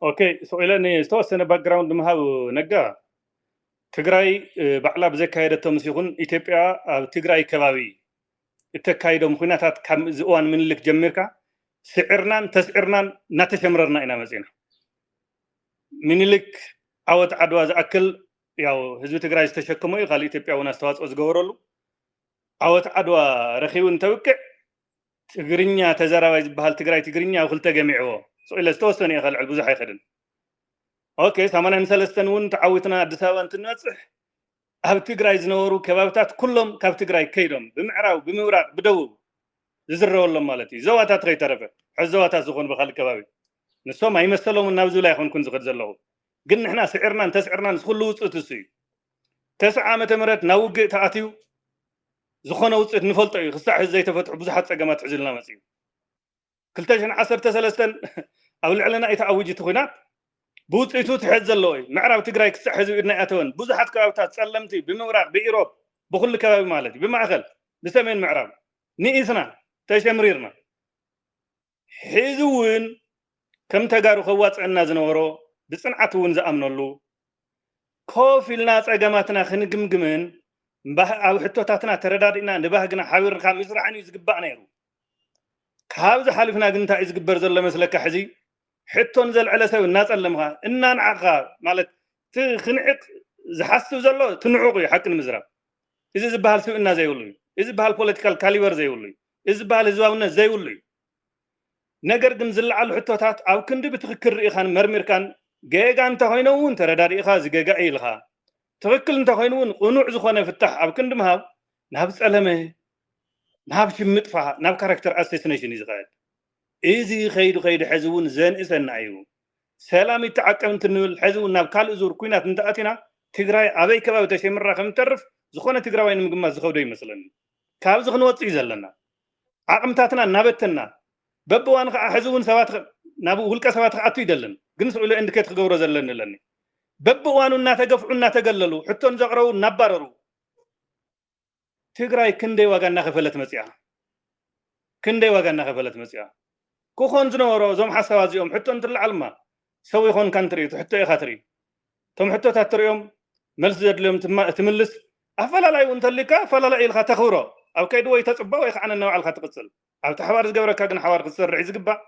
ኦኬ፣ ስቕ ኢለ ዝተወሰነ ባክግራውንድ ምሃብ። ነጋ፣ ትግራይ ባዕላ ብዘካየደቶ ምስ ይኹን ኢትዮጵያ ኣብ ትግራይ ከባቢ እተካይዶም ኩናታት ካብ እዋን ምኒልክ ጀሚርካ ስዒርናን ተስዒርናን እናተሸምረርና ኢና መፂና። ምኒልክ ዓወት ዓድዋ ዝኣክል ያው ህዝቢ ትግራይ ዝተሸከሞ እዩ። ካልእ ኢትዮጵያ እውን ኣስተዋፅኦ ዝገበረሉ ዓወት ዓድዋ ረኺቡ እንተብቅዕ ትግርኛ ተዘራባይ ዝበሃል ትግራይ ትግርኛ ኣብ ክልተ ገሚዕዎ። ስቕ ኢለ ዝተወሰነ እየ ከልዕል፣ ብዙሕ ኣይኸድን። ኦኬ፣ ሰማንያን ሰለስተን እውን ተዓዊትና ኣዲስ ኣበባ እንትንበፅሕ ኣብ ትግራይ ዝነበሩ ከባብታት ኩሎም ካብ ትግራይ ከይዶም ብምዕራብ፣ ብምብራቕ፣ ብደቡብ ዝዝረበሎም ማለት እዩ። ዞባታት ከይተረፈ፣ ሕዚ ዞባታት ዝኾኑ ብኻልእ ከባቢ ንሶም ኣይመሰሎምን ናብ ዝብል ኣይኮንኩን ዝኸድ ዘለኹ። ግን ንሕና ስዒርናን ተስዕርናን ዝኩሉ ውፅእት እሱ እዩ። ተስዓ ዓመተ ምህረት ናብ ውግእ ተኣትዩ ዝኾነ ውፅእት ንፈልጦ እዩ። ክሳዕ ሕዚ ዘይተፈትሑ ብዙሓት ፀገማት ሕዝልና መፅዩ። ክልተ ሽሕን ዓሰርተ ሰለስተን ኣብ ልዕልና እዩ ተኣዊጁ እቲ ኩናት። ብውፅኢቱ ትሕዝ ዘለዎ እዩ። ምዕራብ ትግራይ ክሳዕ ሕዚ ኢድና ኣይኣተወን። ብዙሓት ከባብታት ፀለምቲ ብምብራቕ፣ ብኢሮብ፣ ብኩሉ ከባቢ ማለት እዩ፣ ብማእኸል፣ ብሰሜን ምዕራብ ንኢስና፣ ተሸምሪርና። ሕዚ እውን ከም ተጋሩ ከዋፅአና ዝነበሮ ብፅንዓት እውን ዝኣምነሉ ኮፍ ኢልና ፀገማትና ክንግምግምን ኣብ ሕቶታትና ተረዳዲእና ንባህግና ሓቢርካ ምስራሕን እዩ ዝግባእ ነይሩ። ካብዚ ሓሊፍና ግን እንታይ እዩ ዝግበር ዘሎ መስለካ? ሕዚ ሕቶ ንዘልዐለ ሰብ እናፀለምካ እናንዓቕካ ማለት እቲ ክንዕቕ ዝሓስብ ዘሎ ትንዑቕ እዩ። ሓቂ ንምዝራብ እዚ ዝበሃል ስብእና ዘይብሉ እዩ። እዚ ዝበሃል ፖለቲካል ካሊበር ዘይብሉ እዩ። እዚ ዝበሃል ህዝባውነት ዘይብሉ እዩ። ነገር ግን ዝለዓሉ ሕቶታት ኣብ ክንዲ ብትኽክል ርኢኻን መርሚርካን ጌጋ እንተኾይኖም እውን ተረዳዲእኻ እዚ ጌጋ እዩ ኢልኻ፣ ትኽክል እንተኾይኑ እውን ቅኑዕ ዝኾነ ፍታሕ ኣብ ክንዲ ምሃብ ናብ ፀለመ፣ ናብ ሽም ምጥፋእ፣ ናብ ካራክተር ኣሴሲኔሽን እዩ ዝኸድ። እዚ ከይዱ ከይዱ ሕዚ እውን ዘንእሰና እዩ። ሰላም ይተዓቀብ እንትንብል ሕዚ እውን ናብ ካልእ ዙር ኩናት እንተኣቲና ትግራይ ኣበይ ከባቢ ተሸምራ ከም ትተርፍ ዝኾነ ትግራዋይ ንምግማት ዝኸብዶ ይመስለኒ። ካብዚ ክንወፅእ እዩ ዘለና። ዓቕምታትና እናበተና በብእዋኑ ከዓ ሕዚ እውን ሰባት ናብ ውልቀ ሰባት ክኣቱ ይደልን ግን ስእሉ እንድኬት ክገብሮ ዘለኒ ኣለኒ። በብእዋኑ እናተገፍዑ እናተገለሉ ሕቶ ንዘቕረቡ እናባረሩ ትግራይ ክንደይ ዋጋ እናኸፈለት መፅያ። ክንደይ ዋጋ እናኸፈለት መፅያ። ክኾን ዝነበሮ እዞም ሓሳባት እዚኦም ሕቶ እንትለዓልማ ሰው ይኾንካ እንትርኢ እቲ ሕቶ ኢኻ ትርኢ። እቶም ሕቶታት ትሪኦም መልሲ ዘድልዮም ትማ- ትምልስ። ኣፈላላይ እውን እንተልካ ኣፈላላይ ኢልካ ተኽብሮ። ኣብ ከይዲ ወይ ተፅባ ወይ ከዓ ነናባዕልካ ትቕፅል። ኣብቲ ሓባር ዝገብረካ ግን ሓባር ክትሰርሕ እዩ ዝግባእ።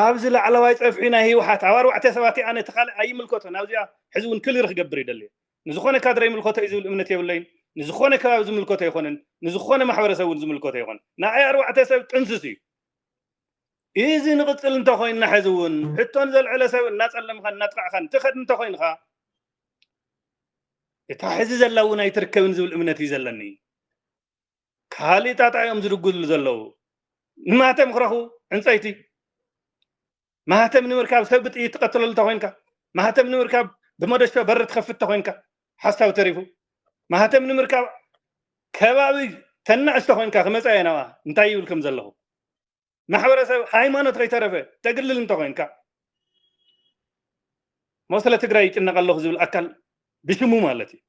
ኣብዚ ላዕለዋይ ፀፍሒ ናይ ህወሓት ኣብ ኣርባዕተ ሰባት ኣነ እቲ ካልእ ኣይምልከቶን። ኣብዚኣ ሕዚ እውን ክሊር ክገብር ይደሊ። ንዝኾነ ካድረ ይምልከቶ እዩ ዝብል እምነት የብለይን። ንዝኾነ ከባቢ ዝምልከቶ ኣይኮነን። ንዝኾነ ማሕበረሰብ እውን ዝምልከቶ ኣይኮነን። ንኣይ ኣርባዕተ ሰብ ጥንስስ እዩ። እዚ ንቕፅል እንተኾይንና ሕዚ እውን ሕቶን ዘልዕለ ሰብ እናፀለምኻን እናጥቃዕኻን ትኸድ እንተኾይንኻ እታ ሕዚ ዘላ እውን ኣይትርከብን ዝብል እምነት እዩ ዘለኒ። ካሊእ ጣጣ እዮም ዝድጉሉ ዘለዉ። ንማህተም ክረኽቡ ዕንፀይቲ ማህተም ንምርካብ ሰብ ብጥይት ትቐትለሉ ተኾይንካ፣ ማህተም ንምርካብ ብመደሾ በሪ ትኸፍት ተኾይንካ ሓሳብ ተሪፉ፣ ማህተም ንምርካብ ከባቢ ተናእሽ ተኾይንካ ክመፃ እየ ናብኣ እንታይ ይብል ከም ዘለኹ ማሕበረሰብ ሃይማኖት ከይተረፈ ተግልል እንተኾይንካ ሞ ስለ ትግራይ ይጭነቕ ኣለኹ ዝብል ኣካል ብሽሙ ማለት እዩ።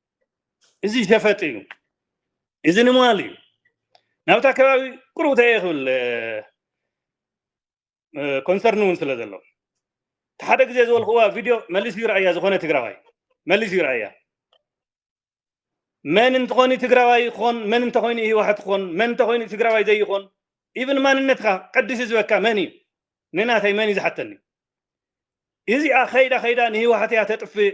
እዚ ሸፈጥ እዩ። እዚ ንማል እዩ። ናብታ ከባቢ ቁሩብ ተየ ክብል ኮንሰርን እውን ስለ ዘሎ ሓደ ግዜ ዝበልክዋ ቪድዮ መሊሱ ይረኣያ ዝኾነ ትግራዋይ መሊሱ ይረኣያ መን እንተኾይኑ ትግራዋይ ይኾን መን እንተኾይኑ ህወሓት ይኾን መን እንተኾይኑ ትግራዋይ ዘይኾን ኢቭን ማንነትካ ቀዲሱ ዝበካ መን እዩ ንናተይ መን እዩ ዝሓተኒ እዚኣ ከይዳ ከይዳ ንህወሓት እያ ተጥፍእ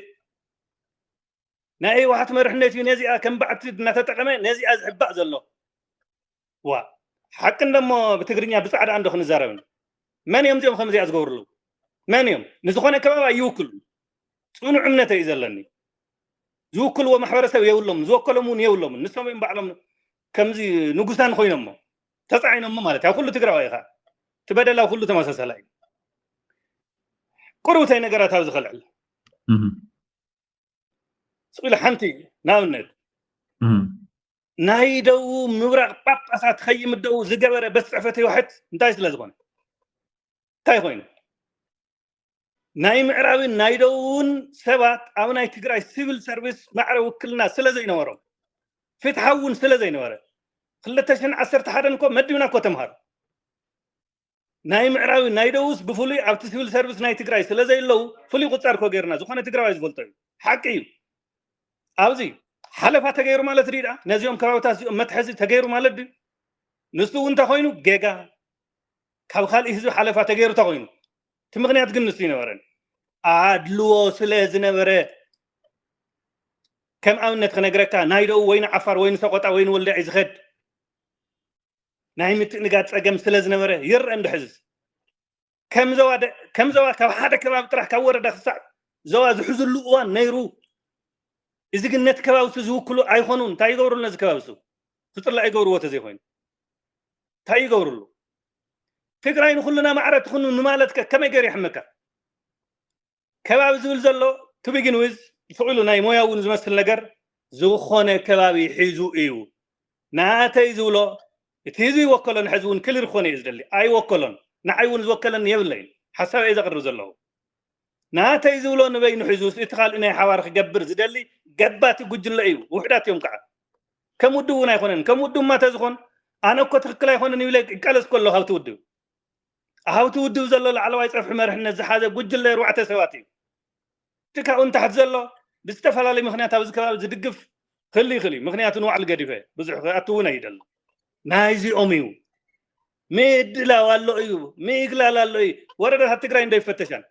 ናይ ህወሓት መርሕነት እዩ ነዚኣ ከም ባዕቲ እናተጠቐመ ነዚኣ ዝሕባእ ዘሎ ዋ ሓቂ እንደሞ ብትግርኛ ብፃዕዳ እንዶ ክንዛረብን መን እዮም እዚኦም ከምዚኣ ዝገብርሉ መን እዮም ንዝኾነ ከባቢ ኣይውክሉ ፅኑዕ እምነት እዩ ዘለኒ ዝውክልዎ ማሕበረሰብ የብሎምን ዝወከሎም እውን የብሎምን ንሶም እዮም ባዕሎም ከምዚ ንጉሳን ኮይኖሞ ተፃዒኖሞ ማለት ኣብ ኩሉ ትግራዋይ ኢኻ ትበደል ኣብ ኩሉ ተመሳሰላ እዩ ቁሩብተይ ነገራት ኣብዚ ከልዕል ስቕ ኢለ ሓንቲ ንኣብነት ናይ ደቡብ ምብራቕ ጳጳሳት ከይምደቡ ዝገበረ ቤት ፅሕፈት ህወሓት እንታይ ስለ ዝኾነ እንታይ ኮይኑ ናይ ምዕራብን ናይ ደቡብን ሰባት ኣብ ናይ ትግራይ ሲቪል ሰርቪስ ማዕረ ውክልና ስለ ዘይነበሮም ፍትሓዊ እውን ስለ ዘይነበረ ክልተ ሽሕን ዓሰርተ ሓደን እኮ መዲብና እኮ ተምሃሩ ናይ ምዕራብ ናይ ደቡብስ ብፍሉይ ኣብቲ ሲቪል ሰርቪስ ናይ ትግራይ ስለ ዘይለዉ ፍሉይ ቁፃር ኮ ገይርና ዝኾነ ትግራዋይ ዝፈልጦ እዩ። ሓቂ እዩ። ኣብዚ ሓለፋ ተገይሩ ማለት ድዩ ደኣ ነዚኦም ከባብታት እዚኦም መትሐዚ ተገይሩ ማለት ድዩ? ንሱ እውን እንተኮይኑ ጌጋ ካብ ካልእ ህዝቢ ሓለፋ ተገይሩ እንተኮይኑ እቲ ምክንያት ግን ንሱ ይነበረን ኣድልዎ ስለ ዝነበረ ከም ኣብነት ክነግረካ ናይ ደቡብ ወይ ንዓፋር ወይ ንሰቆጣ ወይ ንወልዲያ እዩ ዝኸድ ናይ ምትእንጋድ ፀገም ስለ ዝነበረ ይረአ እንዶ ሕዝስ ከም ዘዋ ካብ ሓደ ከባቢ ጥራሕ ካብ ወረዳ ክሳዕ ዘዋ ዝሕዝሉ እዋን ነይሩ። እዚ ግን ነቲ ከባቢ እሱ ዝውክሉ ኣይኮኑን። እንታይ ይገብሩሉ ነዚ ከባቢ እሱ ክፅላእ ይገብርዎ ተዘይኮይኑ እንታይ ይገብሩሉ? ትግራይ ንኩልና ማዕረ ትኹኑ ንማለት ከ ከመይ ገይሩ ይሕመካ? ከባቢ ዝብል ዘሎ to begin with ስቕ ኢሉ ናይ ሞያ እውን ዝመስል ነገር ዝኾነ ከባቢ ሒዙ እዩ። ናተይ ዝብሎ እቲ ህዝቢ ይወከሎ ንሕዚ እውን ክሊር ክኾነ እዩ ዝደሊ። ኣይወከሎን። ንዓይ እውን ዝወከለኒ የብለይን። ሓሳብ እየ ዘቕርብ ዘለኹ። ናተይ ዝብሎ ንበይኑ ሒዙ እቲ ካልእ ናይ ሓባር ክገብር ዝደሊ ገባቲ ጉጅለ እዩ። ውሕዳት እዮም ከዓ። ከም ውድብ እውን ኣይኮነን። ከም ውድብ እማ ተዝኾን ኣነ እኮ ትኽክል ኣይኮነን ይብለ ይቃለስ ከሎ ካብቲ ውድብ ኣብቲ ውድብ ዘሎ ላዕለዋይ ፀፍሒ መርሕነት ዝሓዘ ጉጅለ ኣርባዕተ ሰባት እዩ። እቲ ካብኡ ንታሕቲ ዘሎ ብዝተፈላለዩ ምክንያት ኣብዚ ከባቢ ዝድግፍ ክህሉ ይኽእል እዩ። ምክንያቱ ንባዕሉ ገዲፈ ብዙሕ ክኣቱ እውን ኣይደልን። ናይዚኦም እዩ። ምድላው ኣሎ እዩ፣ ምግላል ኣሎ እዩ። ወረዳታት ትግራይ እንዶ ይፈተሻል።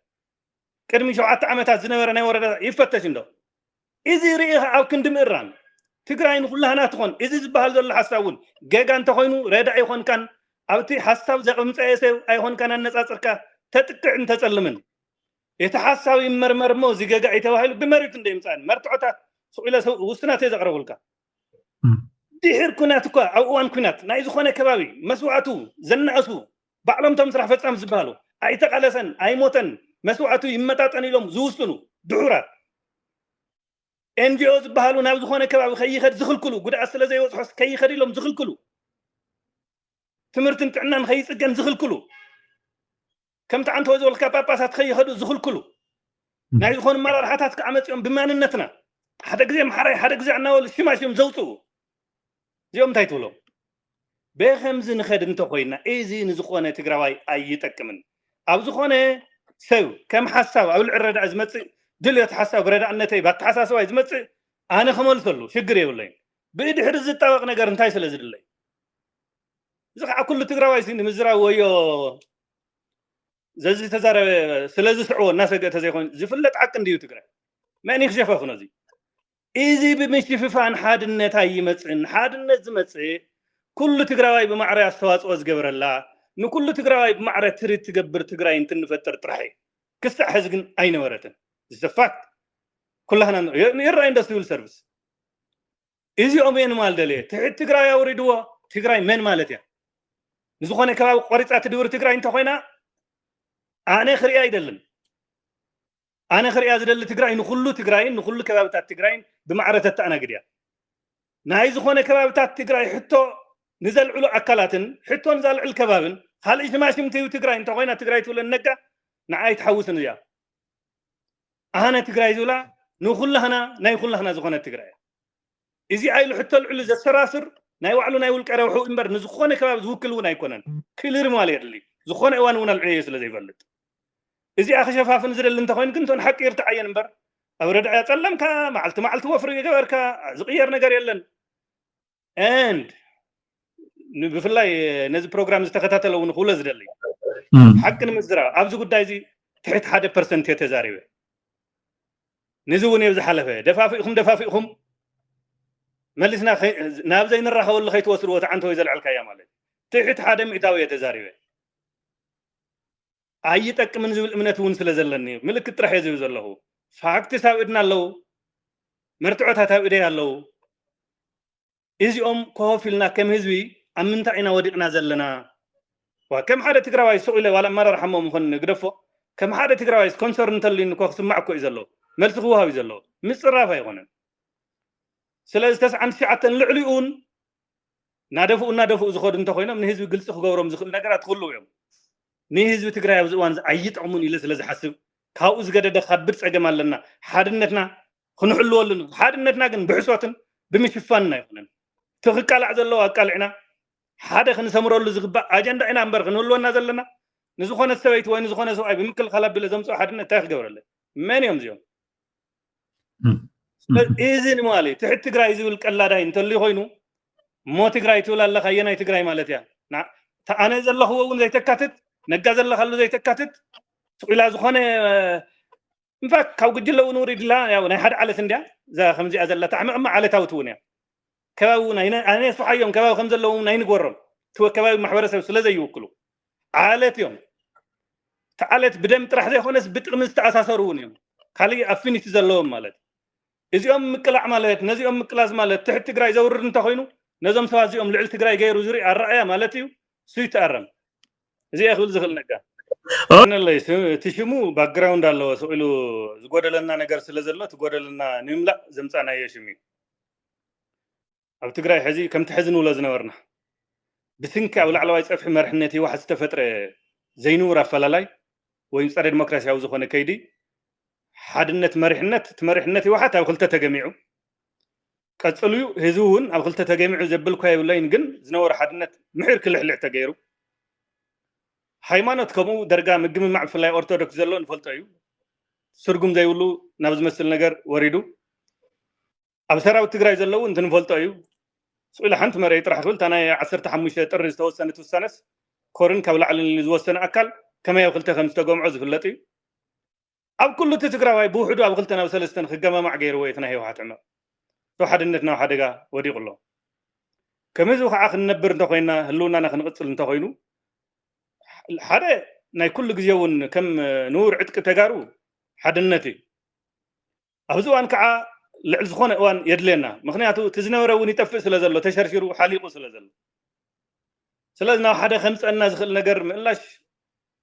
ቅድሚ ሸውዓተ ዓመታት ዝነበረ ናይ ወረዳ ይፈተሽ እንዶ? እዚ ርኢ ኣብ ክንዲ ምእራም ትግራይ ንኩላህና ትኾን። እዚ ዝበሃል ዘሎ ሓሳብ እውን ገጋ እንተኾይኑ ረዳእ ኣይኾንካን። ኣብቲ ሓሳብ ዘቕምፀየ ሰብ ኣይኾንካን ኣነፃፅርካ ተጥቅዕን ተፀልምን። እቲ ሓሳብ ይመርመር እሞ እዚ ገጋ እዩ ተባሂሉ ብመሪት እንዶ ይምፃእን መርትዖታት ስቕ ኢለ ውስናት እየ ዘቕረቡልካ። ድሕር ኩናት እኳ ኣብ እዋን ኩናት ናይ ዝኾነ ከባቢ መስዋዕቱ ዘናእሱ ባዕሎም ቶም ስራሕ ፈፃሚ ዝበሃሉ ኣይተቓለሰን ኣይሞተን መስዋዕቱ ይመጣጠን ኢሎም ዝውስኑ ድሑራት ኤንጂኦ ዝበሃሉ ናብ ዝኾነ ከባቢ ከይኸድ ዝኽልክሉ ጉድኣት ስለ ዘይበፅሖስ ከይኸድ ኢሎም ዝኽልክሉ ትምህርትን ጥዕናን ከይፅገን ዝኽልክሉ ከምቲ ዓንተወ ዝበልካ ጳጳሳት ከይኸዱ ዝኽልክሉ ናይ ዝኾኑ መራርሓታት ክዓመፅኦም ብማንነትና ሓደ ግዜ ምሓራይ ሓደ ግዜ እናበሉ ሽማሽም ዘውፅኡ እዚኦም እንታይ ትብሎም? ብኸምዚ ንኸድ እንተኾይና እዚ ንዝኾነ ትግራዋይ ኣይጠቅምን። ኣብ ዝኾነ ሰብ ከም ሓሳብ ኣብ ልዕሊ ረዳእ ዝመፅእ ድልዮት ሓሳብ ብረዳእነተይ ብኣተሓሳስባይ ዝመፅእ ኣነ ክመልሰሉ ሽግር የብለይን። ብድሕሪ ዝጣበቕ ነገር እንታይ ስለ ዝድለይ እዚ ከዓ ኩሉ ትግራዋይ ሲ ንምዝራብ ወዮ ዘዚ ተዛረበ ስለ ዝስዕቦ እናሰገ ተዘይኮይኑ ዝፍለጥ ሓቂ እንድዩ ትግራይ መን ይክሸፈፍኖ እዚ እዚ ብምሽፍፋን ሓድነት ኣይመፅእን። ሓድነት ዝመፅእ ኩሉ ትግራዋይ ብማዕረ ኣስተዋፅኦ ዝገበረላ ንኩሉ ትግራዋይ ብማዕረ ትርኢት ትገብር ትግራይ እንትንፈጥር ጥራሕ እዩ። ክሳዕ ሕዚ ግን ኣይነበረትን። ዝሰፋት ኩላህና ይረኣይ እንዶ ሲቪል ሰርቪስ እዚኦም እየ ንማል ደልየ ትሕቲ ትግራይ ኣውሪድዎ። ትግራይ መን ማለት እያ? ንዝኾነ ከባቢ ቆሪፃ ትድብር ትግራይ እንተኮይና ኣነ ክሪኣ ኣይደልን። ኣነ ክሪኣ ዝደሊ ትግራይ ንኩሉ ትግራይን ንኩሉ ከባብታት ትግራይን ብማዕረ ተተኣናግድ እያ። ናይ ዝኾነ ከባብታት ትግራይ ሕቶ ንዘልዕሉ ኣካላትን ሕቶ ንዛልዕል ከባብን ካልእ ሽማሽምቲ እዩ ትግራይ እንተኮይና ትግራይ ትብለን ነጋ ንዓይ ትሓውስን እያ። ኣነ ትግራይ ዝብላ ንኩላህና ናይ ኩላህና ዝኾነት ትግራይ እያ። እዚ ኣይሉ ሕቶ ልዕሉ ዘሰራስር ናይ ባዕሉ ናይ ውልቀ ረብሑ እምበር ንዝኾነ ከባቢ ዝውክል እውን ኣይኮነን። ክልር ማል የድሊ ዝኾነ እዋን እውን ኣልዕዮ ስለ ዘይፈልጥ እዚኣ ክሸፋፍን ዝደሊ እንተኮይኑ ግን እቶን ሓቂ ይርትዓየን እምበር ኣብ ረዳእያ ጸለምካ መዓልቲ መዓልቲ ወፍሪ ገበርካ ዝቕየር ነገር የለን። And ብፍላይ ነዚ ፕሮግራም ዝተከታተለ እውን ክብሎ ዝደሊ ሓቂ ንምዝራብ ኣብዚ ጉዳይ እዚ ትሕቲ ሓደ ፐርሰንት እየ ተዛሪበ። ነዚ እውን እየ ዝሓለፈ ደፋፊእኹም ደፋፊእኹም መሊስና ናብ ዘይንራኸበሉ ከይትወስድዎ ተዓንተ ወይ ዘልዐልካያ ማለት ትሕቲ ሓደ ሚእታዊ እየ ተዛሪበ። ኣይጠቅምን ዝብል እምነት እውን ስለ ዘለኒ ምልክት ጥራሕ እየ ዝብል ዘለኹ። ፋክትስ ኣብ እድና ኣለዉ፣ መርትዖታት ኣብ እደይ ኣለዉ። እዚኦም ኮፍ ኢልና ከም ህዝቢ ኣብ ምንታይ ኢና ወዲቕና ዘለና? ዋ ከም ሓደ ትግራዋይ ሱቕ ኢለ ዋላ ኣመራርሓ እሞ ምኾን ንግደፎ ከም ሓደ ትግራዋይ ኮንሰርን እንተልዩኒ እኮ ክስማዕ እኮ እዩ ዘለዎ። መልሲ ክወሃብ እዩ ዘለዎ። ምፅራፍ ኣይኮነን። ስለዚ ተስዓን ትሽዓተን ልዕሊኡ እውን እናደፍኡ እናደፍኡ ዝኸዱ እንተኮይኖም ንህዝቢ ግልፂ ክገብሮም ዝኽእል ነገራት ክህልው እዮም። ንህዝቢ ትግራይ ኣብዚ እዋን እዚ ኣይጠቕሙን ኢለ ስለ ዝሓስብ ካብኡ ዝገደደ ከቢድ ፀገም ኣለና። ሓድነትና ክንሕልወሉ ንኽእል። ሓድነትና ግን ብሕሶትን ብምሽፋንን ኣይኮነን። እቲ ክቃላዕ ዘለዎ ኣቃሊዕና ሓደ ክንሰምረሉ ዝግባእ ኣጀንዳ ኢና እምበር ክንህልወና ዘለና ንዝኾነ ሰበይቲ ወይ ንዝኾነ ሰብኣይ ብምክልኻል ኣቢለ ዘምፅኦ ሓድነት እንታይ ክገብረለይ? መን እዮም እዚኦም? እም፣ እም፣ እዚ ንማሊ ትሕቲ ትግራይ ዝብል ቀላዳይ እንተልዩ ኮይኑ፣ እሞ ትግራይ ትብል ኣለኻ፣ ኣየናይ ትግራይ ማለት እያ? ና- እታ ኣነ ዘለኽዎ እውን ዘይተካትት፣ ነጋ ዘለኻሉ ዘይተካትት፣ ስቕ ኢላ ዝኾነ፣ ኢንፋክት ካብ ጉጅለ እውን ውሪድ ኢላ፣ ያው ናይ ሓደ ዓለት እንድያ፣ እዛ ከምዚኣ ዘላ ታዕሚ እማ ዓለታዊት እውን እያ። ከባቢ እውን ኣይነ- ኣይነስፍሓዮም፣ ከባቢ ከም ዘለዎም እውን ኣይንግበሮም። እቲ ከባቢ ማሕበረሰብ ስለ ዘይውክሉ ዓለት እዮም። እቲ ዓለት ብደም ጥራሕ ዘይኮነስ ብጥቕሚ ዝተኣሳሰሩ እውን እዮም። ካሊእ ኣፊኒቲ ዘለዎም ማለት። እዚኦም ምቅላዕ ማለት፣ ነዚኦም ምቅላስ ማለት ትሕቲ ትግራይ ዘውርድ እንተኾይኑ፣ ነዞም ሰባት እዚኦም ልዕሊ ትግራይ ገይሩ ዝርኢ ኣረኣያ ማለት እዩ። እሱ ይተኣረም። እዚ እየ ክብል ዝኽእል ነጋ። ነለይ ስ- እቲ ሽሙ ባክግራውንድ ኣለዎ። ስቕ ኢሉ ዝጎደለና ነገር ስለ ዘሎ፣ እቲ ጎደለና ንምምላእ ዘምፃናዮ ሽም እዩ። ኣብ ትግራይ ሕዚ ከምቲ ሕዚ ንብሎ ዝነበርና ብስንኪ ኣብ ላዕለዋይ ፀፍሒ መርሕነት ህወሓት ዝተፈጥረ ዘይንቡር ኣፈላላይ ወይ ጸረ ዲሞክራሲያዊ ዝኾነ ከይዲ ሓድነት መሪሕነት፣ እቲ መሪሕነት ህወሓት ኣብ ክልተ ተገሚዑ ቀፅሉ እዩ። ህዝቢ እውን ኣብ ክልተ ተገሚዑ ዘብል እኳ የብለይን፣ ግን ዝነበረ ሓድነት ምሒር ክልሕልሕ ተገይሩ። ሃይማኖት ከምኡ ደርጋ ምግምማዕ ብፍላይ ኦርቶዶክስ ዘሎ ንፈልጦ እዩ። ስርጉም ዘይብሉ ናብ ዝመስል ነገር ወሪዱ። ኣብ ሰራዊት ትግራይ ዘለዉ እንት ንፈልጦ እዩ። ስቕ ኢለ ሓንቲ መርኣይ ጥራሕ ክብል፣ እታ ናይ ዓሰርተ ሓሙሽተ ጥሪ ዝተወሰነት ውሳነስ ኮርን ካብ ላዕሊ ንሉ ዝወሰነ ኣካል ከመይ ኣብ ክልተ ከም ዝተገምዖ ዝፍለጥ እዩ። ኣብ ኩሉ እቲ ትግራዋይ ብውሕዱ ኣብ ክልተ ናብ ሰለስተን ክገማማዕ ገይርዎ እዩ እቲ ናይ ህወሓት ዕመቕ። እቶ ሓድነት ናብ ሓደጋ ወዲቑ ኣሎ። ከመዚ ከዓ ክንነብር እንተኮይና፣ ህልውናና ክንቕፅል እንተኮይኑ፣ ሓደ ናይ ኩሉ ግዜ እውን ከም ንቡር ዕጥቂ ተጋሩ ሓድነት እዩ። ኣብዚ እዋን ከዓ ልዕሊ ዝኾነ እዋን የድልየና። ምክንያቱ እቲ ዝነበረ እውን ይጠፍእ ስለ ዘሎ፣ ተሸርሺሩ ሓሊቑ ስለ ዘሎ። ስለዚ ናብ ሓደ ከምፀና ዝኽእል ነገር ምእላሽ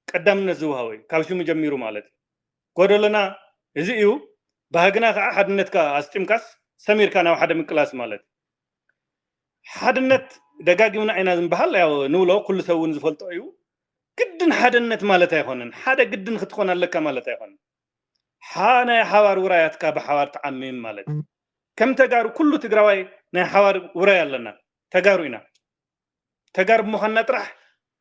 ቀዳምነት ዝወሃቦ እዩ፣ ካብ ሽሙ ጀሚሩ ማለት እዩ። ጎደሎና እዚ እዩ። ባህግና ከዓ ሓድነትካ ኣስጢምካስ ሰሚርካ ናብ ሓደ ምቅላስ ማለት እዩ። ሓድነት ደጋጊምና ኢና ዝበሃል፣ ያው ንብሎ፣ ኩሉ ሰብ እውን ዝፈልጦ እዩ። ግድን ሓድነት ማለት ኣይኮነን። ሓደ ግድን ክትኾን ኣለካ ማለት ኣይኮነን። ሓ ናይ ሓባር ውራያትካ ብሓባር ትዓምም ማለት እዩ። ከም ተጋሩ ኩሉ ትግራዋይ ናይ ሓባር ውራይ ኣለና። ተጋሩ ኢና። ተጋሩ ብምዃንና ጥራሕ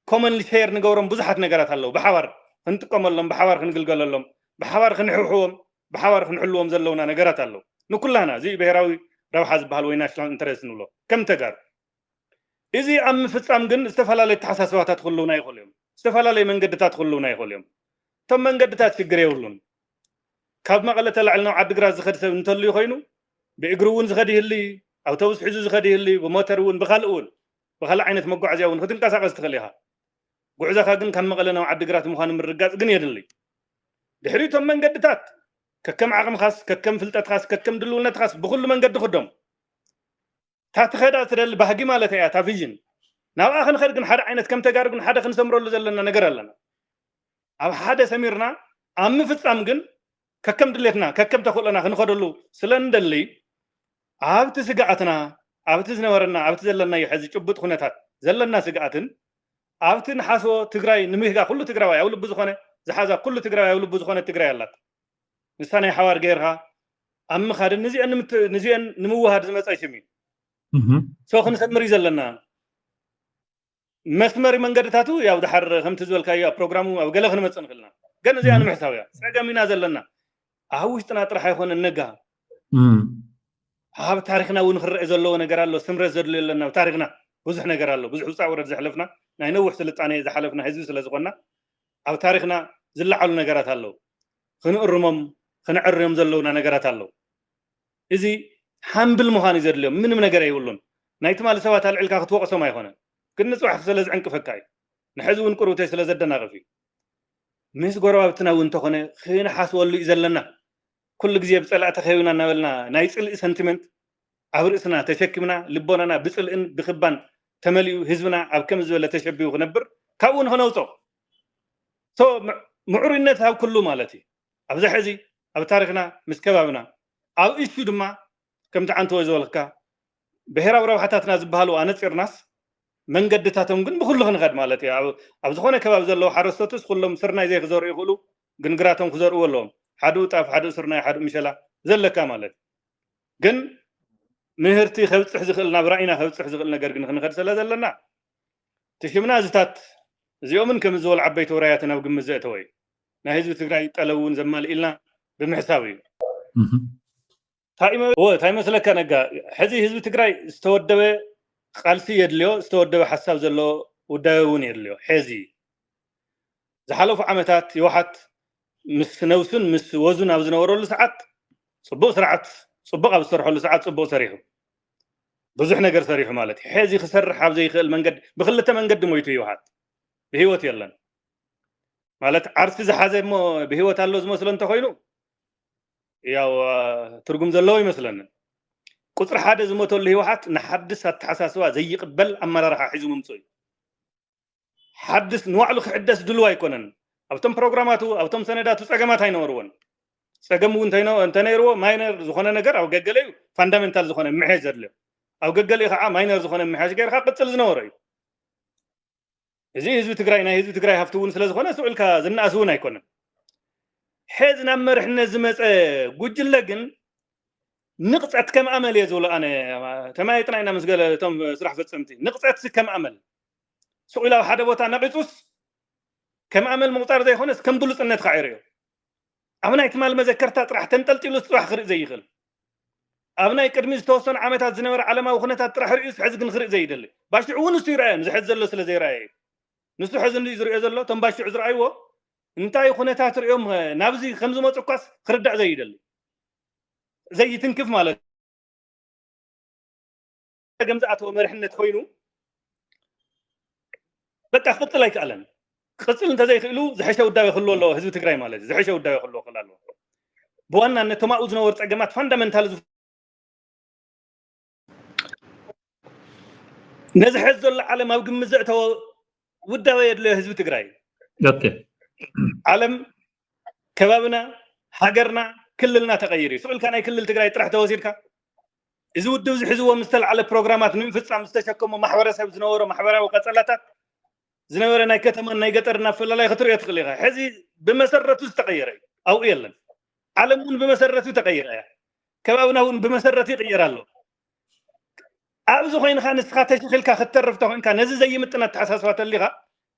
ኮመንሊ ሼር ንገብሮም ብዙሓት ነገራት ኣለዉ። ብሓባር ክንጥቀመሎም፣ ብሓባር ክንግልገለሎም፣ ብሓባር ክንሕውሕዎም፣ ብሓባር ክንሕልዎም ዘለውና ነገራት ኣለዉ። ንኩላህና እዚ ብሄራዊ ረብሓ ዝበሃል ወይ ናሽናል ኢንተረስት ንብሎ ከም ተጋሩ። እዚ ኣብ ምፍጻም ግን ዝተፈላለዩ ኣተሓሳስባታት ክህልውና ይኽእሉ እዮም። ዝተፈላለዩ መንገድታት ክህልውና ይኽእሉ እዮም። እቶም መንገድታት ሽግር የብሉን። ካብ መቐለ ተላዕሊ ናብ ዓዲግራት ዝኸድ ሰብ እንተልዩ ኮይኑ፣ ብእግሪ እውን ዝኸድ ይህሊ፣ ኣውቶቡስ ሒዙ ዝኸድ ይህሊ፣ ብሞተር እውን፣ ብኻልእ እውን፣ ብኻልእ ዓይነት መጓዓዝያ እውን ክትንቀሳቐስ ትኽእል ኢኻ። ጉዕዞኻ ግን ካብ መቐለ ናብ ዓዲግራት ምዃኑ ምርጋጽ ግን የድሊ። ድሕሪ እቶም መንገድታት ከከም ዓቕምኻስ፣ ከከም ፍልጠትኻስ፣ ከከም ድልውነትኻስ ብኹሉ መንገዲ ክዶም። እታ ትኸዳ ትደሊ ባህጊ ማለት እያ፣ እታ ቪዥን። ናብኣ ክንኸድ ግን ሓደ ዓይነት ከም ተጋሩ ግን ሓደ ክንሰምረሉ ዘለና ነገር ኣለና። ኣብ ሓደ ሰሚርና ኣብ ምፍጻም ግን ከከም ድሌትና፣ ከከም ተኽእሎና ክንኸደሉ ስለ እንደሊ፣ ኣብቲ ስግኣትና፣ ኣብቲ ዝነበረና፣ ኣብቲ ዘለናዮ ሕዚ ጭቡጥ ኩነታት ዘለና ስግኣትን ኣብቲ ንሓስቦ ትግራይ ንምህጋ ኩሉ ትግራዋይ ኣብ ልቡ ዝኾነ ዝሓዛ ኩሉ ትግራዋይ ኣብ ልቡ ዝኾነ ትግራይ ኣላት። ንሳ ናይ ሓባር ገይርካ ኣብ ምኻድን ንዚአን ንምት- ንዚአን ንምውሃድ ዝመፀ ሽም እዩ። እህ። ሶ ክንሰምር እዩ ዘለና። መስመሪ መንገድታቱ ያው ድሓር ከምቲ ዝበልካዮ ኣብ ፕሮግራሙ ኣብ ገለ ክንመፅእ ንኽእልና። ግን እዚኣ እህ። ንምሕሳው እያ። ፀገም ኢና ዘለና። ኣብ ውሽጥና ጥራሕ ኣይኮነን ነጋ። እም። ኣብ ታሪክና እውን ክረአ ዘለዎ ነገር ኣሎ። ስምረት ዘድልዮ ኣለና። ኣብ ታሪክና ብዙሕ ነገር ኣሎ። ብዙሕ ውፃእ ውረድ ዘሕለፍና፣ ናይ ነዊሕ ስልጣኔ ዝሓለፍና ህዝቢ ስለ ዝኾንና፣ ኣብ ታሪክና ዝለዓሉ ነገራት ኣለዉ። ክንእርሞም፣ ክንዕርዮም ዘለውና ነገራት ኣለዉ። እዚ ሃምብል ምዃን እዩ ዘድልዮም። ምንም ነገር ኣይብሉን። ናይ ትማሊ ሰባት ኣልዒልካ ክትወቕሶም ኣይኮነን። ግን ንፅባሕ ስለ ዝዕንቅፈካ እዩ። ንሕዚ እውን ቁርብተይ ስለ ዘደናቕፍ እዩ። ምስ ጎረባብትና እውን እንተኾነ ክንሓስበሉ እዩ ዘለና። ኩሉ ግዜ ብፀላእቲ ከይብና እናበልና ናይ ፅልኢ ሰንቲመንት ኣብ ርእስና ተሸኪምና ልቦናና ብፅልእን ብክባን ተመሊኡ ህዝብና ኣብ ከም ዝበለ ተሸቢቡ ክነብር ካብኡ ንክነውፅኦ ሶ ምዕ- ምዕሩይነት ኣብ ኩሉ ማለት እዩ። ኣብዚ ሕዚ ኣብ ታሪክና ምስ ከባብና ኣብ እሹ ድማ ከምቲ ዓንተወ ዝበልካ ብሄራዊ ረብሓታትና ዝበሃሉ ኣነፂርናስ መንገድታቶም ግን ብኩሉ ክንኸድ ማለት እዩ። ኣብ- ኣብ ዝኾነ ከባቢ ዘለዉ ሓረስቶትስ ኩሎም ስርናይ ዘይክዘርኡ ይኽእሉ፣ ግን ግራቶም ክዘርኡ ኣለዎም። ሓድኡ ጣፍ፣ ሓድኡ ስርናይ፣ ሓድኡ ምሸላ ዘለካ ማለት እዩ። ግን ምህርቲ ከብፅሕ ዝኽእል ናብ ራእይና ከብፅሕ ዝኽእል ነገር ግን ክንኸድ ስለ ዘለና እቲ ሽምና እዚታት እዚኦምን ከም ዝበሉ ዓበይቲ ውራያትን ኣብ ግምት ዘእተወ እዩ። ናይ ህዝቢ ትግራይ ጠለብ እውን ዘማልእ ኢልና ብምሕሳብ እዩ። እህ። እንታይ ይመ-፣ ኦ፣ እንታይ ይመስለካ ነጋ፣ ሕዚ ህዝቢ ትግራይ ዝተወደበ ቃልሲ የድልዮ፣ ዝተወደበ ሓሳብ ዘለዎ ውዳበ እውን የድልዮ። ሕዚ ዝሓለፉ ዓመታት ህወሓት ምስ ነብሱን ምስ ወዙን ኣብ ዝነበረሉ ሰዓት፣ ፅቡቅ ስርዓት፣ ፅቡቅ ኣብ ዝሰርሐሉ ሰዓት ፅቡቅ ሰሪሑ፣ ብዙሕ ነገር ሰሪሑ ማለት እዩ። ሕዚ ክሰርሕ ኣብ ዘይክእል መንገዲ፣ ብክልተ መንገዲ ሞይቱ ህወሓት። ብህይወት የለን ማለት፣ ዓርሲ ዝሓዘ እሞ ብህይወት ኣሎ ዝመስሎ እንተኮይኑ፣ ያው ትርጉም ዘለዎ ይመስለንን። ቁፅሪ ሓደ ዝሞተሉ ህወሓት ንሓድስ ኣተሓሳስባ ዘይቅበል ኣመራርሓ ሒዙ ምምፅኡ እዩ። ሓድስ ንባዕሉ ክሕደስ ድልው ኣይኮነን። ኣብቶም ፕሮግራማቱ፣ ኣብቶም ሰነዳቱ ፀገማት ኣይነበርዎን። ፀገም እውን እንተይነ-፣ እንተነይርዎ፣ ማይነር ዝኾነ ነገር፣ ኣብ ገገለ እዩ ፋንዳሜንታል ዝኾነ ምሕያሽ ዘድልዮ፣ ኣብ ገገለ ከዓ ማይነር ዝኾነ ምሕያሽ ገይርካ ቅፅል ዝነበሮ እዩ። እዚ ህዝቢ ትግራይ፣ ናይ ህዝቢ ትግራይ ሃፍቲ እውን ስለዝኾነ፣ ስቕ ኢልካ ዝነኣስ እውን ኣይኮነን። ሕዚ ናብ መርሕነት ዝመፀ ጉጅለ ግን ንቕፀት ከም ኣመል እየ ዝብሎ ኣነ። ተመያይጥና ኢና ምስ ገለ እቶም ስራሕ ፈፀምቲ። ንቕፀት ከም ኣመል፣ ስቕ ኢሉ ኣብ ሓደ ቦታ ነቒፁስ ከም ኣመል ምቑፃር ዘይኮነስ ከም ብሉፅነት ከዓ ይርእዮ። ኣብ ናይ ትማል መዘከርታ ጥራሕ ተንጠልጢሉ ፅባሕ ክርኢ ዘይኽእል፣ ኣብ ናይ ቅድሚ ዝተወሰኑ ዓመታት ዝነበረ ዓለማዊ ኩነታት ጥራሕ ርእዩስ ሕዚ ግን ክርኢ ዘይደሊ። ባሽዑ እውን ንሱ ይረኣዮ፣ ንዚ ሕዚ ዘሎ ስለ ዘይረኣየ እዩ። ንሱ ሕዚ እንድዩ ዝርእዮ ዘሎ፣ እቶም ባሽዑ ዝረኣይዎ እንታይ ኩነታት ርእዮም ናብዚ ከም ዝመፁ እኳስ ክርዳእ ዘይደሊ፣ ዘይትንክፍ ማለት እዩ። ገም ዝኣተወ መሪሕነት ኮይኑ በቃ ክቕፅል ኣይከኣለን። ክቕፅል እንተዘይክእሉ ዝሐሸ ውዳቤ ክህልዎ ኣለዎ ህዝቢ ትግራይ ማለት እዩ። ዝሐሸ ውዳቤ ክህልዎ ክእል ኣለዎ። ብዋናነት እቶም ኣብኡ ዝነበሩ ፀገማት ፋንዳመንታል ዝ-፣ ነዚ ሕዚ ዘሎ ዓለም ኣብ ግምት ዘእተወ ውዳቤ የድለዮ ህዝቢ ትግራይ። ኦኬ። ዓለም፣ ከባብና፣ ሃገርና፣ ክልልና ተቐይሩ እዩ። ስቕ ኢልካ ናይ ክልል ትግራይ ጥራሕ ተወሲድካ፣ እዚ ውድብ እዚ ሒዝዎ ምስ ተልዓለ ፕሮግራማት ንምፍፃም ዝተሸከሞ ማሕበረሰብ ዝነበሮ ማሕበራዊ ቀፀላታት፣ ዝነበረ ናይ ከተማን ናይ ገጠርን ኣፈላላይ ክትርእዮ ትኽእል ኢኻ። ሕዚ ብመሰረቱ ዝተቐየረ እዩ። ኣብኡ የለን። ዓለም እውን ብመሰረቱ ተቐይራ እያ። ከባብና እውን ብመሰረቱ ይቕየር ኣሎ። ኣብዚ ኮይንካ ንስኻ ተሸኺልካ ክትተርፍ ተኾይንካ፣ ነዚ ዘይምጥን ኣተሓሳስባ ተሊኻ፣